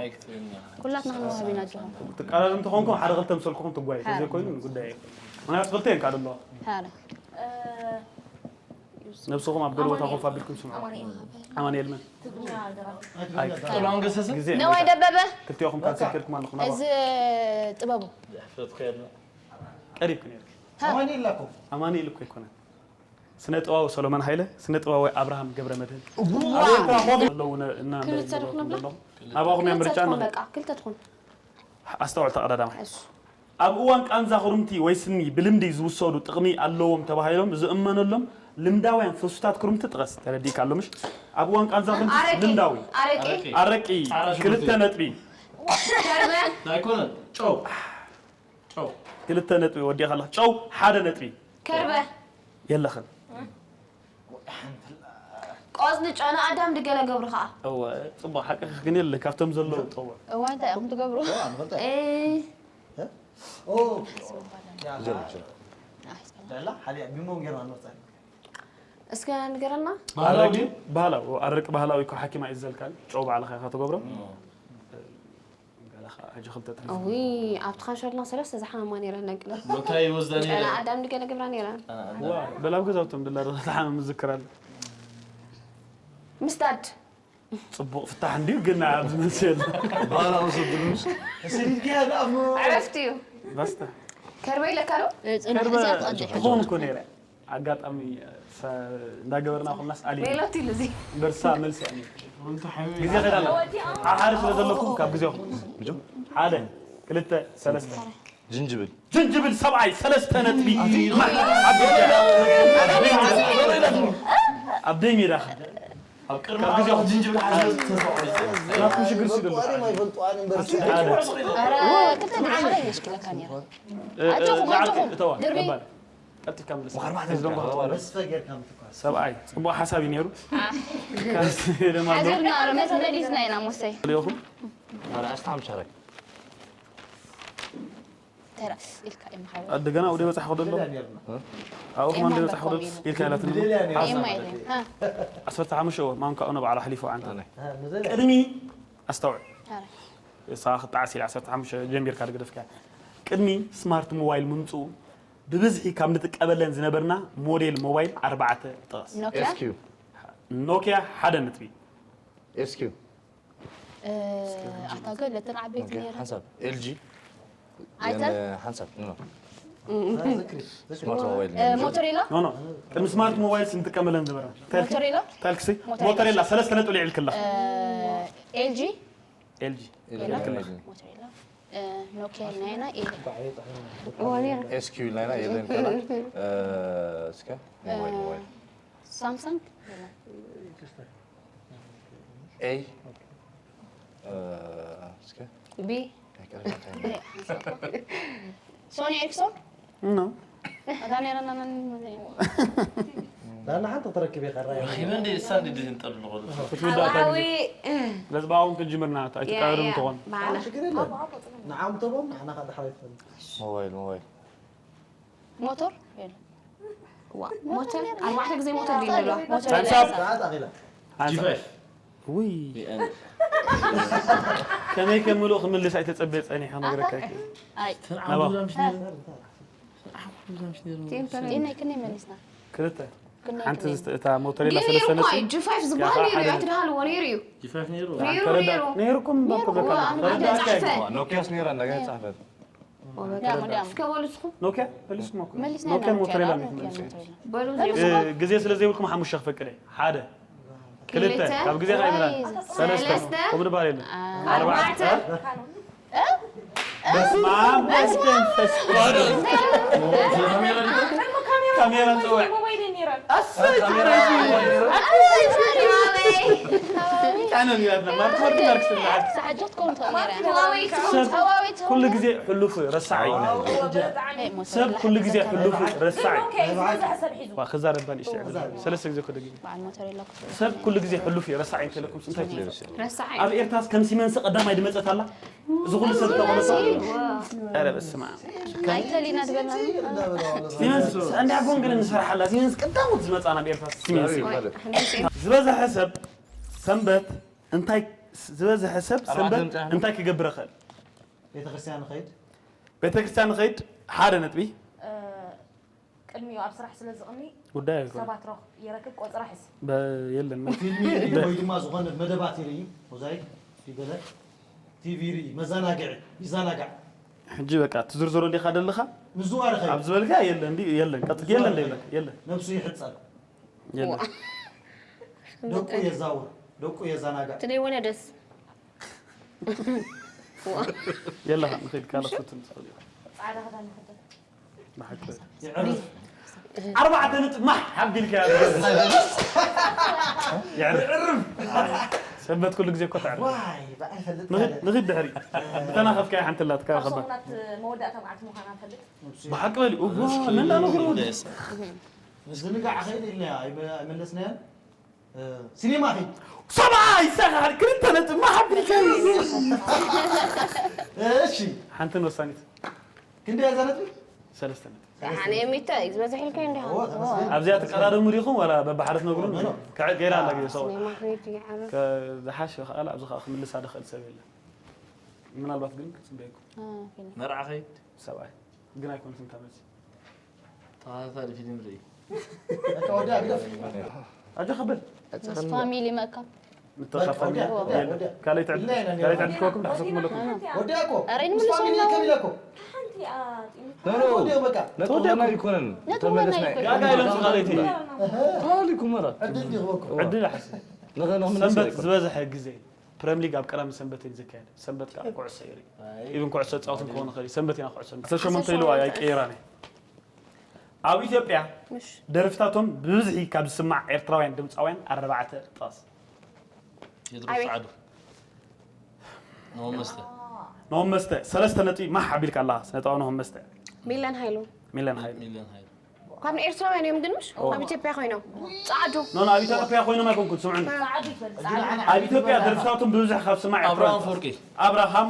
ኩላትና ክንወሃብ ኢና ኣጆኹም ትቃረር እንተኾንኩም ሓደ ክልተ ምሰልኩኹም ትጓዩ ተዘይኮይኑ ጉዳይ ኣይኮን ምክንያቱ ክልተ እዮም ካልእ ኣለዋ ሃረ ነብስኹም ኣብ ገለ ቦታ ኮፍ ኣቢልኩም ስምዑ ኣማኑኤል መን ትግርኛ ደራሲ ኣይ ጥላሁን ገሰሰ ግዜ ነዋይ ደበበ ክልቲኹም ካንሰል ኬድኩም ኣለኹም እዚ ጥበቡ ሕፍረት ከየድና ቀሪብኩ ነርኪ ኣማኒኤል ላኮ ኣማኑኤል እኮ ኣይኮነን ስነ ጥበባዊ ሰሎሞን ሃይለ ስነ ጥበባዊ ኣብርሃም ገብረ መድህን ኣለዉ እና ክልተ ዶ ክነብላ? ናባኹም እያ ምርጫ ትኾን ንኽእል በቃ ክልተ ትኾን ኣስተውዕል ተቐዳዳማይ እሱ ኣብ እዋን ቃንዛ ክሩምቲ ወይ ስኒ ብልምዲ ዝውሰዱ ጥቕሚ ኣለዎም ተባሂሎም ዝእመነሎም ልምዳውያን ፈሱታት ክሩምቲ ጥቐስ ተረዲእካ ኣሎ ምሽ ኣብ እዋን ቃንዛ ክሩምቲ ኣረቂ ልምዳዊ ኣረቂ ኣረቂ ክልተ ነጥቢ ከርበ ኣይኮነን ጨው ጨው ክልተ ነጥቢ ወዲኻ ኣለኻ ጨው ሓደ ነጥቢ ከርበ የለኽን ቆፅሊ ጨና ኣዳም ድገለ ገብሩ ከዓ እወ ፅቡቅ ሓቅኺ ግን የለን ካብቶም ዘለዉ ጠወ እዋ እንታይ ኢኹም ትገብሩ ኣንፈልጠ እ፣ ኦ ዘለ ዳላ ሓደ ቢምቦን ገይርና ንወፃ እስከ ንገረና ባህላዊ ድዩ ባህላዊ ኣረቂ ባህላዊ እኮ ሓኪም ኣይዘልካን ጨው ባዕልኻ ኢኻ ትገብሮ ገለ ከዓ ሕጂ ክልተ ጥራሕ እዊ ኣብቲ ካንሸርና ሰለስተ ዝሓመማ ነይረ ነቅለ መካይ ወስዳ ነይረ ጨና ኣዳም ድገለ ግብራ ነይረ ዋ በላብ ገዛውቶም ድላ ዝሓመም ዝክር ኣለ ምስዳድ ፅቡቅ ፍታሕ እንድዩ ግን ኣብዚ መልሲ የለ ባህላዊ ዘብሉስ ስሪድካ ደኣሞ ዕረፍቲ እዩ ባስታ ከርበ ኢለካ ዶ ከርበ ትኸውን እኮ ነይረ ኣጋጣሚ እንዳገበርና ኮናስ ኣሊ ሜሎት ኢሉ እዚ በርሳ መልሲ ኣሊ ግዜ ኸዳለ ኣብ ሓደ ስለ ዘለኩም ካብ ግዜኹም ሓደ ክልተ ሰለስተ ጅንጅብል ጅንጅብል ሰብኣይ ሰለስተ ነጥቢ ኣብ ደይ ሜዳ ኣብ ቅድሚ ጅንጅብል ሓዘ ተሰቆይዘ ናትኩም ሽግር ሲደሎ ኣይፈልጥዋን እምበር ኧረ ክልተ ድሓረ ይሽክለካ ነይረ ኣጆኹም ኣጆኹም እተዋ ድርቢ ገባል ቀልጢፍካ ምልስ መስፈ ጌርካ ምትኳስ ሰብኣይ ፅቡቅ ሓሳብ እዩ ነይሩ ድማ ኣሎ ሓዚርና ኧረ መስ መሊስና ኢና ሞሰይ ልኹም ኣርዓስታ ሓምሻራይ ተራ ኢልካ እዩ መሓወ ኣደገና ወደ በፃሕ ክደሎ ኣብኡ ከማን ደበፃሕ ክደሎ ኢልካ ኢላትኒ ኤማ ኢለ ሃ ዓሰርተ ሓሙሽተ እዎ ማንካ ኦነ ባዕላ ሓሊፎ ዓንታ ንዘለ ቅድሚ ኣስተውዕል ተራ እሳ ክጣዓስ ኢላ ዓሰርተ ሓሙሽተ ጀሚርካ ድግደፍካ ቅድሚ ስማርት ሞባይል ምምፅኡ ብብዝሒ ካብ ንጥቀበለን ዝነበርና ሞዴል ሞባይል ኣርባዕተ ጥቐስ ኖኪያ ኤስኪዩ ኖኪያ ሓደ ነጥቢ ኤስኪዩ ኣታ ገለ እተን ዓበይቲ ነይረን ሓንሳብ ኤልጂ ኣይተን ሓንሳብ ኖ ስማርት ሞባይል እ፣ ሞቶሬላ ኖ ኖ ቅድሚ ስማርት ሞባይል ስንጥቀመለን ዝነበረ ሞቶሬላ ታልክሲ ሞቶሬላ። ሞቶሬላ ሰለስተ ነጥቢ ልዕል ክላ ኤልጂ ኤልጂ ኤልጂ። ክላ ሞቶሬላ እ፣ ኖኪያ ናይና ኤ ኤስኪዩ ናይና የለን ከላ እስከ ሞባይል ሞባይል ሳምሰንግ ኤ እስከ ቢ ሶኒ ኤሪክሶን ኖ ኣታ ነይረና መን ዳና ሓንቲ ክትረክብ ኢኻ ራይ ይበን እሳ እንዲ ድህን ጠሉ ኾሉ ሓዊ ለዝባውን ክንጅምርና ኣይትቃየሩ እንትኾን ባዓላ ችግር የለን ንዓም ተቦም ንዓና ካል ሓላይ ትፈልጥ ሞባይል ሞባይል ሞቶር ሞተር ኣርባዕተ ግዜ ሞተር ድዩ ዝብላ ሞተር ታይምስ ኣፕ ሰዓት ኣኺላ ሓንሳብ ጂፋይፍ ውይ ከመይ ከምልኡ ክምልስ ኣይተጸበየ ጸኒሐ ክነግረካ እየ። ኣይ ናባ ዲናይ ክንደይ መሊስና ክልተ ክንደይ ሓንቲ ክንደይ? ዝተ- እታ ሞተሬላ ግን ነይሩ ሰለስተ እኮ ነጥቢ እዩ ጂ ፋይቭ ዝበሃል ነይሩ እዩ ኣይትድሃልዎ ነይሩ እዩ ጂፋይፍ ነይሩ ነይሩ ተረዳ ነይሩ ነይርኩም እኮ በቃ እዋ፣ ኣብ ተረዳ ማዕከል እኮ ተጻሕፈ። ኖኪያስ ነይራ እንደገና ጻሕፈት ዲያሞ ዲያሞ እስከ በሉ እስኹም ኖኪያ መሊስኩም እኮ መሊስና ኖኪያ ኢና ሞተሬላ ኖኪያ ነው ኖኪያ መሊስኩም ሞተሬላ። በሉ እ፣ ግዜ ስለ ዘይብልኩም ሓሙሽተ ክፈቅደ ሓደ ክልተ ክልተ ካብ ግዜ ካይምራን ሰለስተ ሰለስተ ከምኡ ድባል የለን ኣርባዕተ ኣርባዕተ በስመ ኣብ ወመንፈስ ቅዱስ ካሜራ ንፅውዕ ኣሰይ ካነ ሚላትና ማርክ ወዲ ማርክ ስልዓት ሳሕጆት ኮም ትኾን ነይራ ሰብ ኩሉ ግዜ ሕሉፍ ረሳዕ እዩ ሰብ ኩሉ ግዜ ሕሉፍ ረሳዕ እዩ ዝበዝሐ ሰብ ሒዙ ዋ ክዛረባ ንእሽተይ ዕድል ሰለስተ ግዜ ኮ ደጊም በዓል ሞተር የለኩም ሰብ ኩሉ ግዜ ሕሉፍ እዩ ረሳዕ እዩ እንተለኩም እንታይ ትብሉ ረሳዕ ኣብ ኤርትራስ ከም ሲመንስ ቀዳማይ ድመጸት ኣላ እዚ ኩሉ ሰብ ተቆለሰ ኧረ በስመ ኣብ ኣይተሊና ዝበልና ሲመንስ እንዳ ጎንግል እንሰርሓላ ሲመንስ ቀዳሞት ዝመጻና ኣብ ኤርትራ ሲመንስ እዩ። ዝበዝሐ ሰብ ሰንበት እንታይ ዝበዝሐ ሰብ ሰንበት እንታይ ክገብር ይኽእል? ቤተክርስትያን ንኸይድ ቤተክርስትያን ንኸይድ ሓደ ነጥቢ ቅድሚኡ ኣብ ስራሕ ስለ ዝቕኒ ጉዳይ ኣይኮነ ሰባት ረኽ ይረክብ ቆፅራ ሕስ የለን ፊልሚ ይርኢ ወይ ድማ ዝኾነ መደባት ይርኢ ሞዛይክ ይገለ ቲቪ ይርኢ መዘናግዒ ይዘናጋዕ ሕጂ በቃ ትዝርዝሮ ዲኻ ደለኻ ምዝዋር ይኸይድ ኣብ ዝበልካ የለን እንዲ የለን ቀጥ የለን ደይብለካ የለን ነብሱ ይሕፀብ የለን ደቁ የዛውር ደቁ የዘናጋዕ ትደይ ወለደስ የለኻ ንኸይድ ካልእ ፍትን ትኽእል ኢኻ ፃዕዳ ክዳን ይኽደን ብሓቂ ይዕርፍ ኣርባዕተ ነጥቢ ማሕ ሓቢልካ የዕርፍ ሰንበት ኩሉ ግዜ እኮ ተዕርፍ ዋይ ብኣይ ፈልጥ ንኽድ ድሕሪ ብተናኸፍካ ሓንቲ ኣላትካ ካብ ከባ ሰሙናት መወዳእታ መዓልቲ ምዃና ንፈልጥ ብሓቂ በሊ እጎ መን ዳነግሩ ምዝንጋዕ ኸይድ ኢልና ኣይመለስናያን ሲኔማ ኸይድ ሰብኣይ ሰኻል ክልተ ነጥቢ ማሓቢልካ እሺ ሓንትን ወሳኒት ክንደይ እያ እዛ ነጥቢ ሰለስተ ነጥቢ ኣነ ሚተ እዩ ዝበዝሕ ኢልካ እንዲ ኣብዚኣ ትቀዳደሙ ዲኹም ዋላ በባሓደ ትነግሩን ገይራ ኣላ ግዜ ሰው ሲኔማ ከይድ ይዓረፍ ዝሓሽ ከኣላ ኣብዚ ከዓ ክምልሳ ድኽእል ሰብ የለን ምናልባት ግን ክፅበየኩም መርዓ ኸይድ ሰብኣይ ግን ኣይኮነትን እታ መልሲ ተኸታታሊ ፊልም ርኢ በቃ ወዲያ ግደፍ ኣጆ ከበል ምስ ፋሚሊ ምእካብ ምተኻፋሚ ወዲያ፣ ወዲያ፣ ወዲያ። ካልኣይ ትዕድ ኢልና ኢና ካልኣይ ነይሩ። ትዕድ ከወኩም ዳሕሰኩም ኣለኩም ወዲያ እኮ ኧረ ምስ ይምልሱ ፋሚሊ ኣለዉ። ከም ኢለ እኮ ሓንቲ እያ ወዲያ በቃ ነጥብና ይኮነን ነጥብና ተመለስና ይኮነን። ጋጋ ኢሎም ዝኻለይቲ ታሊኩ መራ ዕድል ዲኽበኩም ዕድል ሓስ ንኸ ንኽምለስ ሰንበት ኣይኮነን ዝበዝሐ ግዜ ፕረም ሊግ ኣብ ቀዳሚ ሰንበት እዩ ዝካየድ ሰንበት ከዓ ኩዕሶ ይርኢ ኢቨን ኩዕሶ ፃወት እንከውን ይኽእል እዩ ሰንበት ኢና ኩዕሶ ንሪኢ። ሰለስተ ሸሞንተ ኢልዋ ኣይቀይራን እየ ኣብ ኢትዮጵያ ደርፍታቶም ብብዝሒ ካብ ዝስማዕ ኤርትራውያን ድምፃውያን ኣርባዕተ ጥቐስ ቴድሮስ ጸዓዱ ነዎም መስተ ነዎም መስተ ሰለስተ ነጥቢ ማሕ ኣቢልካ ኣላ ስነጥበብ ነዎም መስተ ሚለን ሃይሉ ሚለን ሃይሉ ሚለን ሃይሉ ካብ ኤርትራውያን እዮም ግን ምሽ ኣብ ኢትዮጵያ ኮይኖም ጻዕዱ ኖ ኖ ኣብ ኢትዮጵያ ኮይኖም ኣይኮንኩን ስምዑኒ ጻዕዱ ይበል ኣብ ኢትዮጵያ ደርፍታቶም ብብዝሒ ካብ ዝስማዕ ኣብርሃም ኤርትራውያን ፈርቂ ኣብርሃም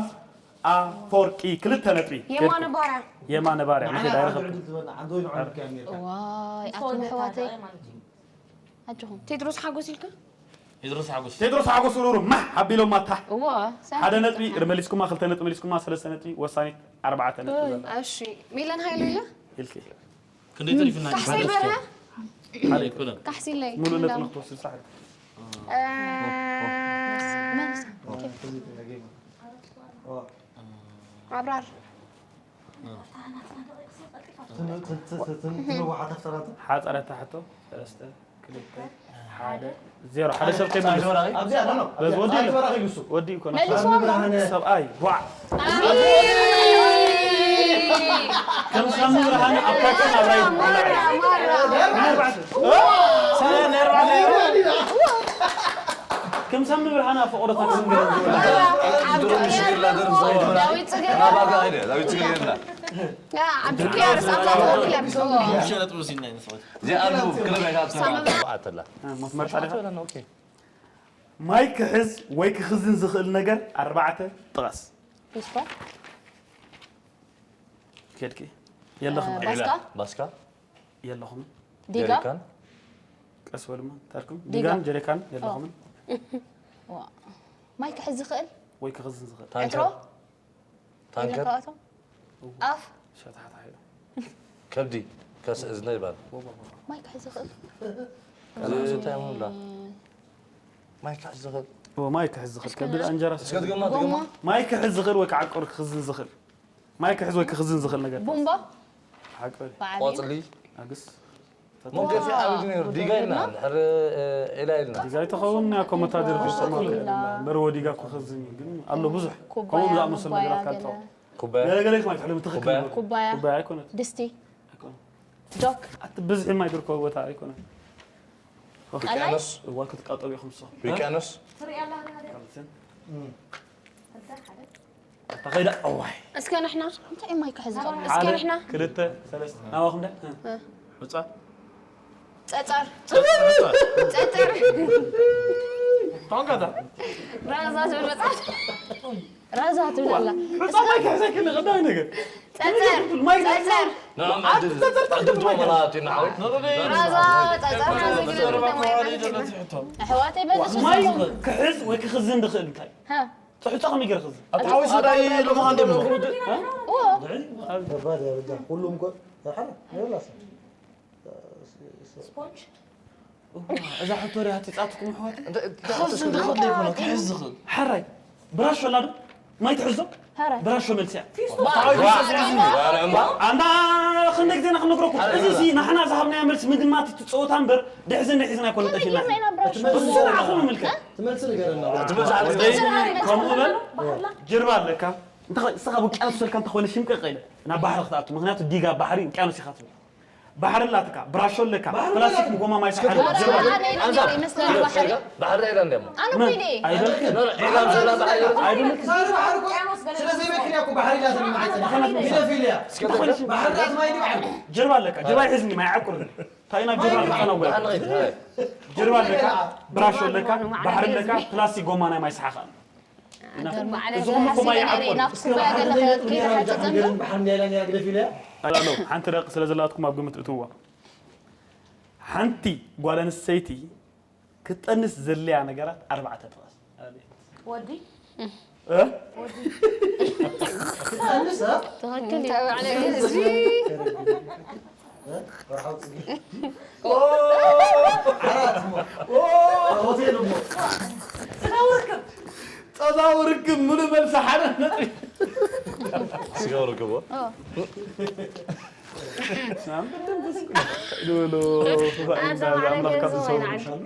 ኣፎርቂ ክልተ ነጥቢ የማነ ባርያ የማነ ባርያ ንኸይድ ኣይረኸብኩ ዝበና ዓንዶ ይንዖ ካ ሜርካ ዋይ ኣቱም ኣሕዋተይ ኣጆኹም ቴድሮስ ሓጎስ ኢልካ ቴድሮስ ሓጎስ ቴድሮስ ሓጎስ ሩሩ ማሕ ኣቢሎም ማታ እዋ ሓደ ነጥቢ መሊስኩማ ክልተ ነጥቢ መሊስኩማ ሰለስተ ነጥቢ ወሳኒት ኣርባዕተ ነጥቢ ዘላ እሺ ሚለን ሃይሉ ኢለ ኢልኪ ክንደይ ተሪፍና ካሕሰይ በርሀ ሓደ ይኮነን ካሕሲለይ ሙሉ ነጥቢ ንክትወስድ ሳሕል ኣብራር ትንዋሓት ኣፍጠራታ። ሓፀረታ ሕቶ ሰለስተ ክልተ ሓደ ዜሮ። ሓደ ሰብ ከይመለስ። ኣብዚ ኣሎ ነው። በዚ ወዲ ኣሎ። ተራኺቡ እሱ። ወዲ እኮ ነው። መልሱ። ሰብኣይ ቧዕ። ከም ሳሚ ብርሃነ ኣብ ታችን ኣብ ራይት። ሰላም ነርባዕተ። ከም ሳሚ ብርሃነ ኣብ ፍቕሮታት ዝንገር። ዳዊት ጽጌ። ናባጋ ሄደ፣ ዳዊት ጽጌ ሄደ። ያ፣ ዓብዲ ኪያርስ ኣብ ዛዕባ ክለብ። ሸለጥ ሙሲና ይመስል። እዚኣ ክለብ እያ ካብ ሳሚ ኣርባዕተ ኣላ። እ፣ መርጻ ዲኻ? ኦኬ። ማይ ክሕዝ ወይ ክኽዝን ዝኽእል ነገር ኣርባዕተ ጥቐስ። ሚስቶር። ኬድኪ። የለኹም። እ፣ ባስካ? ባስካ? የለኹም። ዲጋ? ጀሪካን? ቀስ በሉማ። ታልኩም? ዲጋ። ዲጋን ጀሪካን የለኹምን? ዋ። ማይ ክሕዝ ዝኽእል? ወይ ክኽዝን ዝኽእል? ታንከር? ዕትሮ? ታንከር? ይነካዋቶም? ኣፍ? ሸታሕታሕ ኢሉ። ከብዲ? ከስ እዝነ ይባል። ወባ፣ ወባ። ማይ ክሕዝ ዝኽእል? እዚ እንታይ ይብሉላ? ማይ ክሕዝ ዝኽእል? ኦ፣ ማይ ክሕዝ ዝኽእል። እስከ ከብዲ ንርስ-፣ ኣንጀራ እስከ ስሕዝ። ድገማ፣ ጎማ? ድገማ። ማይ ክሕዝ ዝኽእል ወይ ከዓ ዓቀር ክኽዝን ዝኽእል? ማይ ክሕዝ ወይ ክኽዝን ዝኽእል ነገር። ቡምባ? ሓቂ። በዓል እዩ። ቆጽሊ። ኣግስ። ሞገስ ይዓብድ ነይሩ። ዲጋ ኢልና፣ ድሕሪ፣ እ፣ ዒላ ኢልና። ዲጋ ይተኸውን፣ እኮ መታደር ክስተማቕ ኢላ። መርወ ዲጋ እኮ ክኽዝን እዩ፣ ግን ኣሎ ብዙሕ። ኩባያ፣ ከምኡ ዝኣመሰሉ መጓያ ነገራት ገለ። ካልጠው። ኩባያ። ገለ ገለ ማለት ሕልም ትኽክል ኩባያ። ነው። ኩባያ። ኩባያ ኣይኮነት። ድስቲ። ኣይኮነት። ጆክ። ኣቲ ብዝሒ ማይ ድርኮ ቦታ ኣይኮነት። ኦኬ። ቀላይ? ውቅያኖስ። እዋ ክትቃጠሉ ኢኹም እሱ። ውቅያኖስ። ትርኢ ኣላ ካልትን። እም። ኣታ ኸይዳ፣ እዋይ። እስከ ንሕና፣ እንታይ እዩ ማይ ክሕዝ ዘሎ? እስከ ሓደ፣ ንሕና። ክልተ፣ ሰለስተ። ናባኹም ዳ? እ። እ። ሑጻ? ጸጸር። ጸጸር። ጸጸር። ታንካታ? ራዛ ትብል መጽሓፍ። ራዛ ትብል ኣላ። ሑጻ ማይ ክሕዝ ኣይክእልን፣ ቀዳማይ ነገር። ጸጸር። ማይ ክሕዝ ጸጸር። ንዓም ዕድል፣ ዕድል ትወሃበና ኣቲ ንዓው። ራዛ ጸጸር ሓዚ ግዜ ማይ ክሕዝ። ኣሕዋተይ በዚ ማይ ክሕዝ ወይ ክኽዝን ድኽእል እንታይ? ሃ። ትሕቶ ከመይ ገይረ ክዝን? ኣቲ ሓዊሱ ዳይ ሎማን ደሞ። እዎ። ከባድ እያ በጃ። ኩሉም እኮ፣ ሓደ፣ የላስ። ስፖንጅ? እዋ፣ እዛ ሕቶ ሪኣ ትጻትኩም ኣሕዋት? እንታይ፣ እንታይ ክዝን ዝኽእል ዘይኮነ፣ ክሕዝ ዝኽእል። ሓራይ፣ ብራሾ ኣላ ዶ? ማይ ትሕዞ? ሓራይ። ብራሾ መልሲ እያ። ዋ፣ ዋ፣ ዋ፣ ኣንታ ክንደይ ግዜ ኢና ክንነግረኩም? ሓራይ፣ እዚ ሲ ሓራይ። ንሕና ዝሃብናዮ መልሲ ምድማት እቲ ጸወታ እምበር፣ ድሕዝን ድሕዝን ኣይኮነን ከመይ ጠፊእና። ጌርና ኢና ብራሾ? እሱ ንዓኹም ይምልከት። ትመልሲ ንገረና። ትመልሲ ንገረና። ከምኡ በል፣ ጀርባ ኣለካ። እንተ ኸ-፣ ንስኻ ውቅያኖስ ሰልካ እንተኾይነ ሽምቅቅ ኢለ ናብ ባሕሪ ክትኣቱ። ምኽንያቱ ዲጋ ባሕሪ ውቅያኖስ ኢኻ ትብል። ባሕሪ ኣላትካ፣ ብራሾ ኣለካ፣ ባሕሪ ፕላስቲክ ኣለካ። ጎማ ማይ ሰሓሪ። ባሕሪ ኣነ ኢለ ኣንዛ። ይመስለኒ ባሕሪ። ባሕሪ ኢለ እንደ እሞ። ኣነ መን? እኮ ኢለ። ኣይበልክን። ኖ፣ ኖ፣ ዒላ ዘላ ባሕሪ። ኣይበልክን። ሳሪ ባሕሪ እኮ ስለ ዘይበልክን እያ እኮ ባሕሪ ኢላትኒ ንዓይ ጸኒሓ። ፔዶፊል እያ። እስከ ተከልሽ። ባሕሪ ናት ማይ ድዩ ዓቢ? ጀርባ ኣለካ፣ ጀርባ ይሕዝኒ፣ ማይ ዓቁርኒ። እንታይ ኢና ጀርባ ማይ ተጸናው? ባሕሪ ናት። ጀርባ ኣለካ፣ ብራሾ ኣለካ፣ ባሕሪ ኣለካ፣ ፕላስቲክ ጎማ ናይ ማይ ሰሓኻ። እዞም እኮ ማይ ይዓቁር። ኣላ፣ ኣሎ፣ ሓንቲ ደቂ ስለ ዘላትኩም ኣብ ግምት እትዋ። ሓንቲ ጓል ኣንስተይቲ ክትጠንስ ዘድልያ ነገራት ኣርባዕተ ጥቐስ። ወዲ? እ? ክትጠንስ፣ እ? ትኽክል እዩ። ተባዕለ ህዝቢ። እ? ወርሓዊ ጽጌ። ኦ! ዓራት እሞ። ኦ! ሆቴል እሞ። ስጋ ውርክብ። ጸዛ ውርክብ፣ ምሉእ መልሲ ሓደ ነጥቢ። ስጋ ውርክብ፣ ኦ? ኦ። ስማም፣ ብደንብ ስጋ። ሎሎ፣ ኣዛ ኣምላኽ ካብ ማዕረገ ዝሰውር ዝወይን ይሻሉ።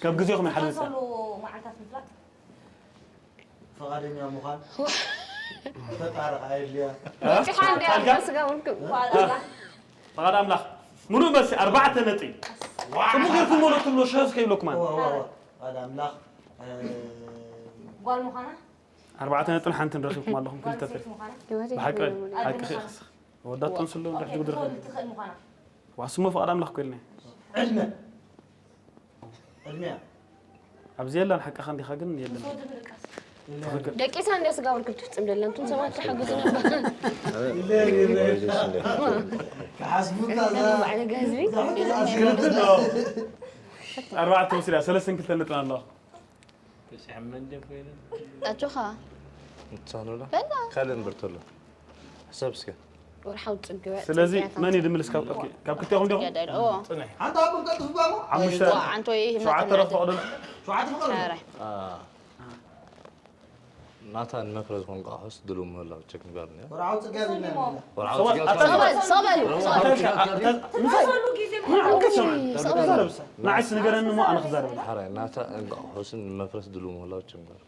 ካብ ግዜኹም ይሓልፍ። ዝመሰሉ መዓልታት ምፍላጥ። ፈቓደኛ ምዃን። ፈጣሪ ኣየድልያ። በጺሓ እንድያ፣ ኣልጋ? ስጋ ውርክብ። ፈቓድ ኣምላኽ። ምሉእ መልሲ፣ ኣርባዕተ ነጥቢ። ጽቡቕ ጌርኩም ወለድኩም ዶ ሸፍ ከይብለኩም ኣነ። እዋ፣ እዋ፣ እዋ። ፈቓድ ኣምላኽ፣ እ፣ ጓል ምዃና። ኣርባዕተ ነጥብን ሓንትን ረኺብኩም ኣለኹም፣ ክልተ ተሪፍ። ብሓቂ፣ ሓቂ ኺኽስ። ወዳቶም ስሉ እንዳ ሕጂ ጉድር ትኽእል ምዃና። ዋስሞ ፈቓድ ኣምላኽ ኮይልና። ዕድመ። ዕድመያ። ኣብዚ የላን፣ ሓቅኻ እንዲኻ ግን የለን። ትኽክል። ደቂሳ እንደ ስጋ ውርክብ ትፍጽም ደለን፣ እቱም ሰባት ተሓግዙ ነበር። ክሓስቡታ እዛ። ባዕለ ገዝቢ። ክልተ ዶ? ኣርባዕተ ወሲዳ፣ ሰለስተን ክልተ ነጥቢ ኣለዋ። ኣጆኻ። ንሳኑላ? በላ። ካልእ እምበር ተሎ። ሕሰብ እስከ። ወርሓዊ ጽግበ፣ ስለዚ ጽግያታት። መን እዩ ድምልስ ካብ፣ ኦኬ፣ ካብ ክልቴኹም ዲኹም? ጽግያ ዳይሎ፣ እዎ። ጽንሕ። ሓንቲ ኣቁም ቀልጥፉ ባሞ? ሓሙሽተ፣ ዋ፣ ዓንቶ ይህ ሸውዓተ መጠን ረኽቦ ቅድም። ሸውዓተ ፍቕሪ። ኧረ። አ። ናታ ንመፍረ ዝኾን ቃሑስ ድሉ ምህላው ቸክ ንጋር ነያ። ወርዓዊ ጽጋብ ኢልና ኢና። ወርዓዊ ሰበል፣ ጽጋብ ኣታ-፣ ሰበል። ሰበል፣ ሰበል። ወርዓዊ ጽጋብ ከርተን። ምሳይ፣ ሰሉ ግዜ ምን ዓውከ ሰበል? ሰበል። ተዛረብ እሳ። ንዓይስ ንገረኒ እሞ ኣነ ክዛረብ። ሓራይ ናታ እንቃቑሖስን ንመፍረስ ድሉ ምህላው ቸክ ንጋር።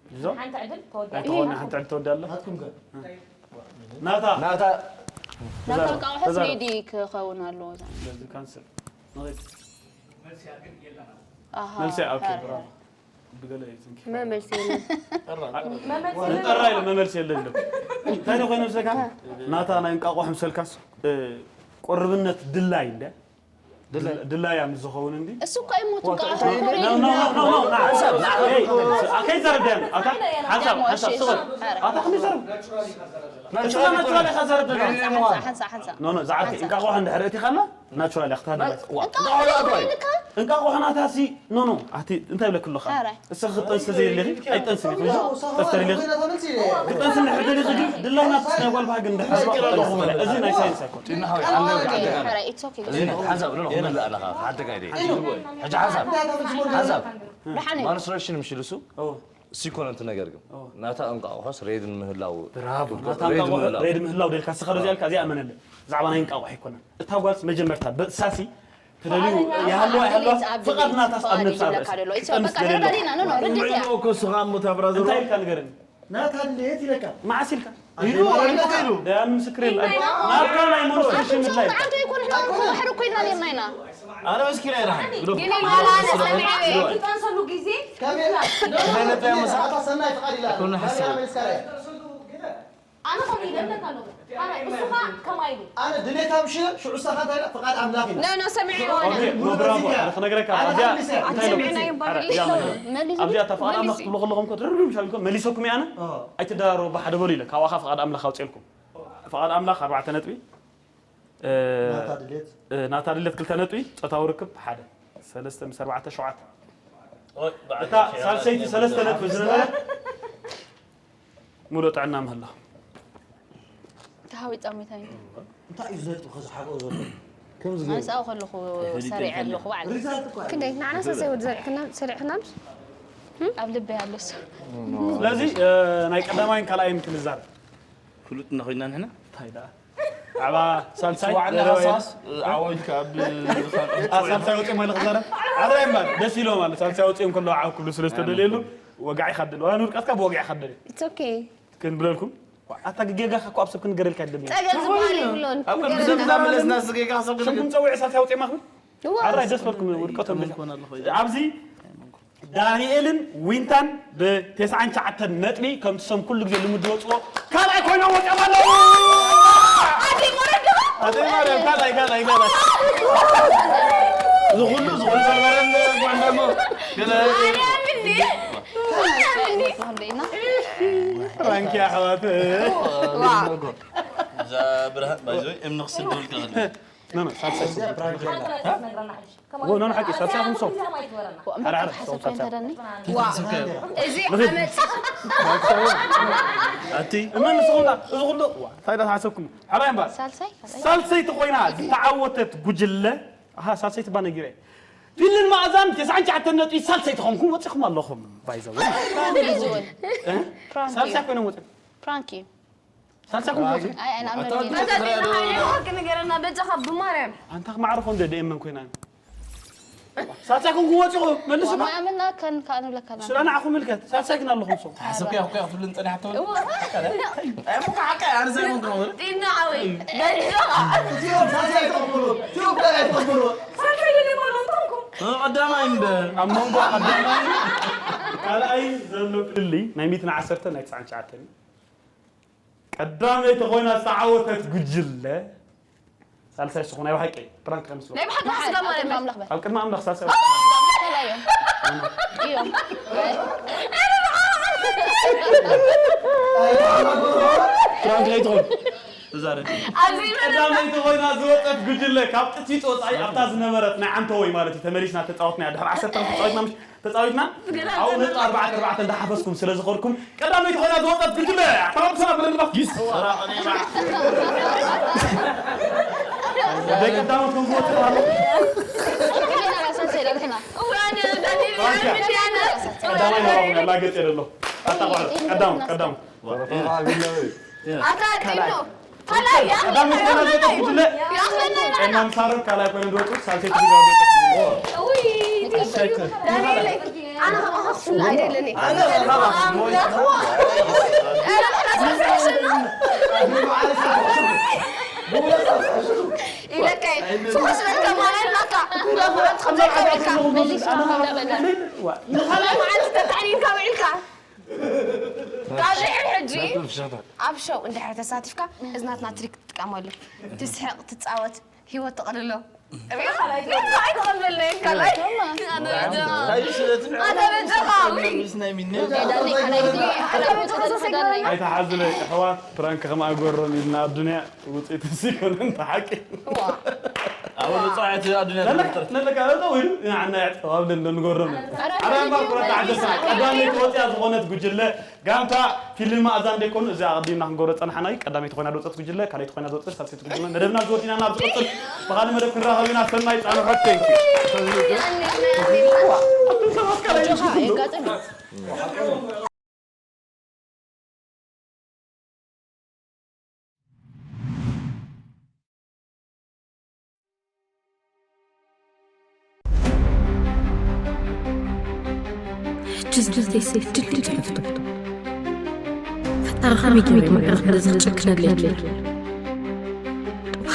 እዞ? ሓንቲ ዕድል ተወዲኣ። ኣይተኾነ ሓንቲ ዕድል ተወዳለ። ናትኩም ከ? ናታ። ናታ ተዛረብ፣ ናቶም ቃውሐስ ተዛረብ። ሬዲ ክኸውን ኣለዎ። ስለዚ ካንስል። ንኸይድ። ኣሃ፣ መልሲ፣ ኦኬ፣ ሃረ። ብራቮ። ብገለ እዩ፣ thank you። መመልሲ የለን። ንጠራ ኢለ መመልሲ የለን ኢሉ። እንታይ ነው ኮይኑ ምስለካ? ናታ ናይ እንቃቑሖ ምሰልካስ፣ እ፣ ቁርብነት ድላይ እንደ? ድል-፣ ድላያ ምስ ዝኸውን እንዲ? እሱ እኮ ኣይሞት እንቃቑሖ ኖ፣ ኖ፣ ኖ፣ ኖ፣ ኖ፣ ሓንሳብ፣ ሓንሳብ። ኤይ፣ አ፣ ከይዛረብ ድያ? ኣታ፣ ሓንሳብ፣ ሓንሳብ፣ ስቕ በል። ኣታ ክንዲ ዘረብ። እስኻ ናቹራል ኢኻ ዘረብ። ሓንሳ ሓንሳ ሓንሳ ሓንሳ ኖ፣ ኖ፣ ዝዓርከ እንቃቑሖ እንድሕር እቲ ካላ ናቹራል ኢኻ ትሃድም። እንቃቑሖ እኮ ኢልካ እንቃቑሖ ናታ ሲ፣ ኖ፣ ኖ፣ ኣቲ እንታይ ብለክሎ ኻል? ሓራይ። እስኻ ክጠንሲ ዘይደሊኺ፣ ኣይጠንስን ኢኺ። ጠስተር ኢለኺ። ክጠንሲ እንድሕር ደሊኺ ግን ድላይና ናይ ጓል ባህጊ እንድሕር። እዚ ናይ ሳይንስ ኣይኮን። ጢና ሓወይ፣ ሓንሳብ፣ ሓንሳብ፣ ሓንሳብ። ሓራይ፣ it's okay። እዚ ሓንሳብ፣ ኖ፣ ኖ፣ ክምልእ ኣለኻ፣ ሓደጋ ኢለ። ሕጂ ሓንሳብ፣ ሓንሳብ። ደሓን እዩ። ማንስትሬሽን ምሽልሱ ኦ፣ ሲኮነንቲ ነገር ግን ኦ። ናታ እንቃቑሖስ ሬድን ምህላው። ብራቮ። ናታ ሬድ እንቃቑሖ ምህላው። ሬድ ምህላው ደልካ ስኻ ዶ እዚኣ ኢልካ እዚኣ እመነለ። ብዛዕባ ናይ እንቃቑሖ ኣይኮነን። እታ ጓልስ መጀመርታ በእሳሲ ትደልዩ ይሃልዋ ይሃልዋ ፍቓድ ናታስ ኣብ ነብሳ ይብለካ ዘሎ። It's okay። በቃ ተረዳዲና። ኖ፣ ኖ፣ ርድእት እያ። እኮ እሱ ኻብ ሞት ኣብራ ዘሎ እንታይ ኢልካ ንገረኒ? ናታ ድሌት ኢለካ። መዓስ ኢልካ? ኢሉ፣ ኢሉ፣ ኢሉ። ደያን ምስክር የለን። ናታ ናይ ሞንስትሬሽን ምድላይ ኢልካ። ንዓንተ እኮ ንሕና እኮ ባሕሪ እኮ ኢልና ነርና ኢና። ኣነ መስኪና ይረሓ ግን ይባላል ሰሚዐ። ክጠንሰሉ ግዜ ከመይ ኢላ? ነነታ ምሳ ኣታ ሰናይ ፍቓድ ኢላ። ኩሉ ሓሳብ። ከመይ ኢላ? ኣነ ከምኡ ኢለ ኣለካ ኣለኹ። ኣነ እሱ ኸኣ ከማይ ኢሉ። ኣነ ድሌታ ምሽ ሽዑ ሳኻ እንታይ ኢላ? ፍቓድ ኣምላኽ ኢላ። ኖ፣ ኖ፣ ሰሚዐ ኦኬ፣ ኖ፣ ብራቮ። ኣነ ክነግረካ ኣብዚኣ እንታይ ኢሉ ሰሚዕና መሲ-፣ ይባል። ኣረ፣ እዚኣ መሲ-፣ ኣረ፣ መሊሱ ኣብዚኣ እታ ፍቓድ ኣምላኽ መሊሱ። ትብሎ ከለኹም እኮ ትርርም ሻም እኮ መሊሰኩም እየ ኣነ። ኦ፣ ኣይትደራረቡ ብሓደ በሉ ኢለ ካብኡ ኸኣ ፍቓድ ኣምላኽ ኣውፅኤልኩም። ፍቓድ ኣምላኽ ኣርባዕተ ነጥቢ። እ፣ ናታ ድሌት። እ፣ ናታ ድሌት ክልተ ነጥቢ፣ ጾታዊ ርክብ ሓደ። ሰለስተ ምስ ኣርባዕተ ሸውዓተ። እታ ሳልሰይቲ ሰለስተ ነጥቢ ዝነበረ ሙሉእ ጥዕና ምህላ። ተሃዊጣ ሚታኝ እንታይ እዩ ዝነጥብ ከዝሓብኦ ዘሎ? ኣንሳው ከለኹ ሰሪዐ ኣለኹ ባዕለ ሪዛልት እኮ ኣለ። ክንደይ ንዓና ሰሰይ ወዲ ዘሪዕክና ሰሪዕክና ምሽ ኣብ ልበይ ኣሎ እሱ። ስለዚ እ፣ ናይ ቀዳማይን ካልኣይን ክንዛረብ። ፍሉጥ እንዳ ኮይና ንሕና እንታይ ደኣ? ዓባ ሳልሳይ ዋዕላ ደረባይ። ሃሳስ ዓወልካ ብ ኣ፣ ሳልሳይ ወፂኦም ኣለ ክዛረብ። ዓራይ እምበር ደስ ኢሎም ኣለ። ሳልሳይ ወፂኦም ከለዉ ዓው ክብሉ ስለ ዝተደልየሉ ወጋዒ ካደል። ዋላ ንውድቀትካ ብወግዒ ካደል። It's okay። ክንብለልኩም። ኣታ ጌጋኻ እኮ ኣብ ሰብ ክንገረልካ ኣይደልን። ጸገም ዝበሃል የብሎን። ኣብ ቅድሚ ሰብ እንዳመለስና ስጌጋ ሰብ ሽምኩም ፀዊዐ ሳልሳይ ወፂኦም ኣኽብል። ዓራይ ደስ በልኩም ውድቀቶም። ኣብዚ ዳንኤልን ዊንታን ብተስዓን ትሽዓተን ነጥቢ ከምቲ ሰም ኩሉ ግዜ ልምድ ዝወፅዎ ካልኣይ ኮይኖም ወፂኦም ኣለዉ። ኣደይ ማርያም፣ ካልኣይ፣ ካልኣይ፣ ካልኣይ። ዝኹሉ፣ ዝኹሉ በርበረን ጓንዳሞ ገለ ፍራንኪ ኣሕዋት። እዛ ብርሃን ባይዞይ እምኒ ክስድብል ክኽእል ኖ፣ ኖ፣ ሳልሳይ። ኖ፣ ኖ፣ ሓቂ፣ ሳልሳይ ኢኹም ሰው። ሓራ፣ ሓራ፣ ሰው፣ ሳልሳይ። እዚ ዓመት ኣቲ እመን ንስኹም ዳ፣ እዚ ኩሉ፣ ዋ፣ እንታይ ዳ ተሓሰብኩም? ሓራይ እምበር። ሳልሳይ ሳልሰይቲ ኮይና ዝተዓወተት ጉጅለ፣ ኣሃ፣ ሳልሰይቲ እባ ነጊረ። ፊልን መኣዛን ተስዓን ትሽዓተን ነጥቢ ሳልሰይቲ ኾንኩም ወፂኹም ኣለኹም። ባይዘው። ፕራንክ እዩ ዝብል። እ? ሳልሳይ ኮይኖም ወፂኦም። ፕራንክ እዩ። ሳልሳይ ኮይኖም ወፂኦም። ኣይ ኣይንኣምነሉ ኢና። በዛ ዜና ሃይለ ሓቂ ንገረና በጃኻ ብማርያም። ኣንታ ክማዕርፎ እንደ ደኤመን ኮይና። ሳልሳይ ኮንኩም ወፂኹም፣ መልሱ ባ። ማያምና ከን ከኣ ንብለካ ኣለና። ስለ ንዓኹም ምልከት፣ ሳልሳይ ግን ኣለኹም ሰው። ሓሰብኩ ያኩ ክትብልን ጸኒሓቶ እዋ። ኣይሙካ ሓቃ ኣነ ዘይሙካ ጢና ሓወይ በጃኻ። እዚኦም ሳልሳይ ተቕብሉ፣ እዚኦም ካልኣይ ተቕብሉ። ሳልሳይ ይልማሉ እንተንኩም። ቀዳማይ እምበር ኣብ መንጎ ቀዳማይ ካልኣይ ዘሎ ፍልልይ ናይ ሚእትን ዓሰርተ ናይ ትስዓን ትሽዓተን እዩ። ቀዳመይቲ ኮይና ዝተዓወተት ጉጅለ ሳልሳይ ስኹን ናይ ብሓቂ ፕራንክ ከምስሉ። ናይ ብሓቂ ስጋ ማለት ኣምላኽ በል። ኣብ ቅድሚ ኣምላኽ ሳልሳይ ተላዮም እዮም። ፕራንክ ከይትኾን ተዛረብ ኣብዚ ቀዳመይቲ ኮይና ዝወፀት ጉጅለ ካብ ጥቲት ወፃኢ ኣብታ ዝነበረት ናይ ዓንተወይ ማለት እዩ ተመሊስና ተፃወትና ድሕሪ ዓሰርተ ክልተ ተፃወትና ምሽ ተፃዊትና ኣብኡ ነጥቢ ኣርባዕተ ኣርባዕተ እንዳሓፈስኩም ስለ ዝኸድኩም ቀዳመይቲ ኮይና ዝወፀት ጉጅለ ኣሕዋት ሰላም ብለንባ ደቂ ቀዳሞት ከም ዝወፅእ ኣሎ እዋን ዳኒ ምንድያና ቀዳማይ ናባኹም ያላገጥ የደሎ። ኣታ ቆልዑ፣ ቀዳም፣ ቀዳም። ኣታ ጢኖ፣ ካልኣይ፣ ካልኣይ፣ ቀዳም ይኣኽለና፣ ይኣኽለና፣ ይኣኽለና። ቀዳም ሳሮን፣ ካልኣይ፣ ቀዳም ሳሮን ካልኣይ ኮይኖም ዝወጡ፣ ሳልሰይቲ ዲባ ወደቀት። ውይ፣ ጢኖ፣ ዳንኤለይ፣ ኣነ ከማኻ ክፍለ ኣይደለኒ። ኣነ ከማኻ ክፍለ ኣምላኽ፣ ዋ። ኢለካ፣ ፍኹስ በል ከማና ኢልናካ። ከምዛ ዓዳ ከማና ኢልናካ። ንኻልኣይ መዓልቲ ተታዕሊልካ ውዒልካ። ካብዚ ሕጂ ኣብ ሸው እንድሕር ተሳቲፍካ፣ እዚ ናትና ትሪክ ትጥቀመሉ። ትስሕቕ፣ ትጻወት፣ ህይወት ትቕልሎ። ሪኢኻ ኣይትቕበልና ኢልካ፣ ካልኣይ። ኣነ በጃኻ። ኣነ በጃኻ። ኣነ በጃኻ። ኣይትሓዝለ፣ ኣሕዋት፣ ፕራንክ ከማኣ ገሮም ኢልና ኣብ ዱንያ ውፅኢት እሱ ይኮነን፣ እቲ ሓቂ። ዋ። ኣብ ወደ ፀዋዕቲ ኣዱንያ ነለካ፣ ትመርጠር። ነለካ፣ እቶ ወይ ንዓና ያዕጥዋ ኣብ ለንደን ንገሮም። ኣረ፣ ኣረ፣ ኣረ፣ ኩራ ተዓደስና። ቀዳመይቲ ወፅያ ዝኾነት ጉጅለ ጋንታ ፊልም መኣዛ እንደ ኮኑ፣ እዚ ኣቐዲምና ክንገብሮ ጸናሕና እዩ። ቀዳመይቲ ኮይና ዝወፀት ጉጅለ፣ ካልኣይቲ ኮይና ዝወፀት ሳልሰይቲ ጉጅለ። መደብና ዝወዲና ናብ ዝቕፅል ብኻልእ መደብ ክንራኸብ ኢና። ሰናይ ጻንሖት። Thank you። ኣቱም ሰባት ካልኣይ ኣጆኻ፣ የጋጥም። ሕጂ ዝደተይ ሰይፍ ድልድል ይሕፍቶ። ፈጣሪ ከመይ ገይሩ እዩ መዕረ ክንደዚ ክጨክነለይ ገይሩ?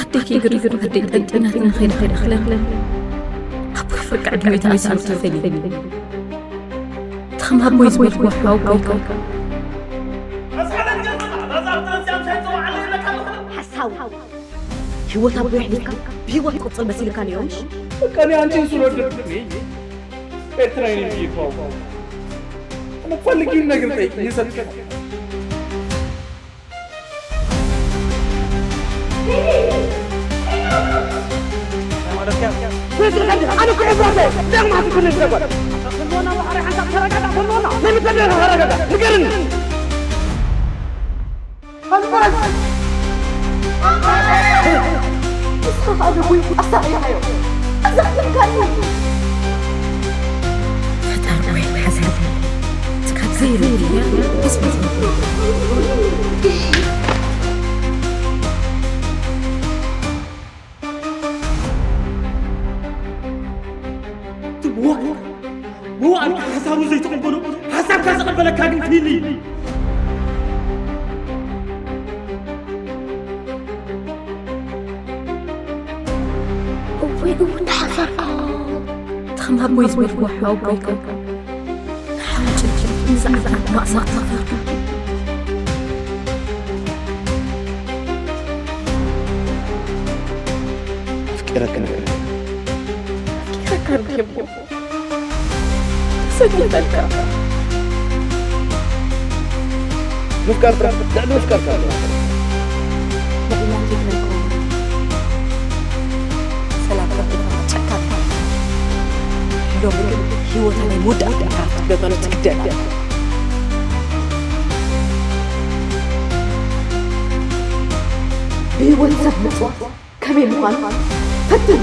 ኣደይ ከይገደፍኩ ኣደይ ጠንጢናትኒ ከይዳ ከይዳ ክለለ። ኣቦይ ፍርቂ ዕድመ ተመሲሉ ተፈልዩ። እቲ ከም ኣቦይ ዝበልክዎ ሓው ኣቦይ ከ? ሓሳዊ። ህይወት ኣቦይ ኣሕሊፍካ ብህይወት ትቕጽል መሲልካ ነይሩ ምሽ? በቃ እኔ አንቺን ስለወደድኩ እኔ ኤርትራዊ ነኝ ብዬ እኮ አውቃለሁ። የምትፈልጊውን ነገር ጠይቂኝ፣ እሰጥሻለሁ። ፈጣሪ ወይ ሓዘን። እስካብ ዘይረድያ ህዝቢ ብዋእ፣ ብዋእ ኣልካ ሓሳቡ ዘይተቐበሎ፣ ሓሳብካ ዘቐበለካ ግን ፊሊ። እወይ፣ እውን ተሓፈርካ። ተኸም ኣቦይ ዝበልክዎ ሓወቦይካ። ንሓው ጭልጭል ንዝዓታት ማእሳቕ ተኸፈርካ። ኣፍቂረካ ነበር። ኣፍቂረካ ነበር። ተሰዲደልካ። ምፍቃር ጥራሕ ልዕሊ ምፍቃር ካልእ። ልዕልና ቴክኖ ሰላም ከብድኻ ጨካን። ሎሚ ግን ህይወታ ናይ መወዳእታ ክትገብረሉ ትግደድ። ብህይወት ሰብ ምጽዋት ከመይ ምዃኑ ፈትን።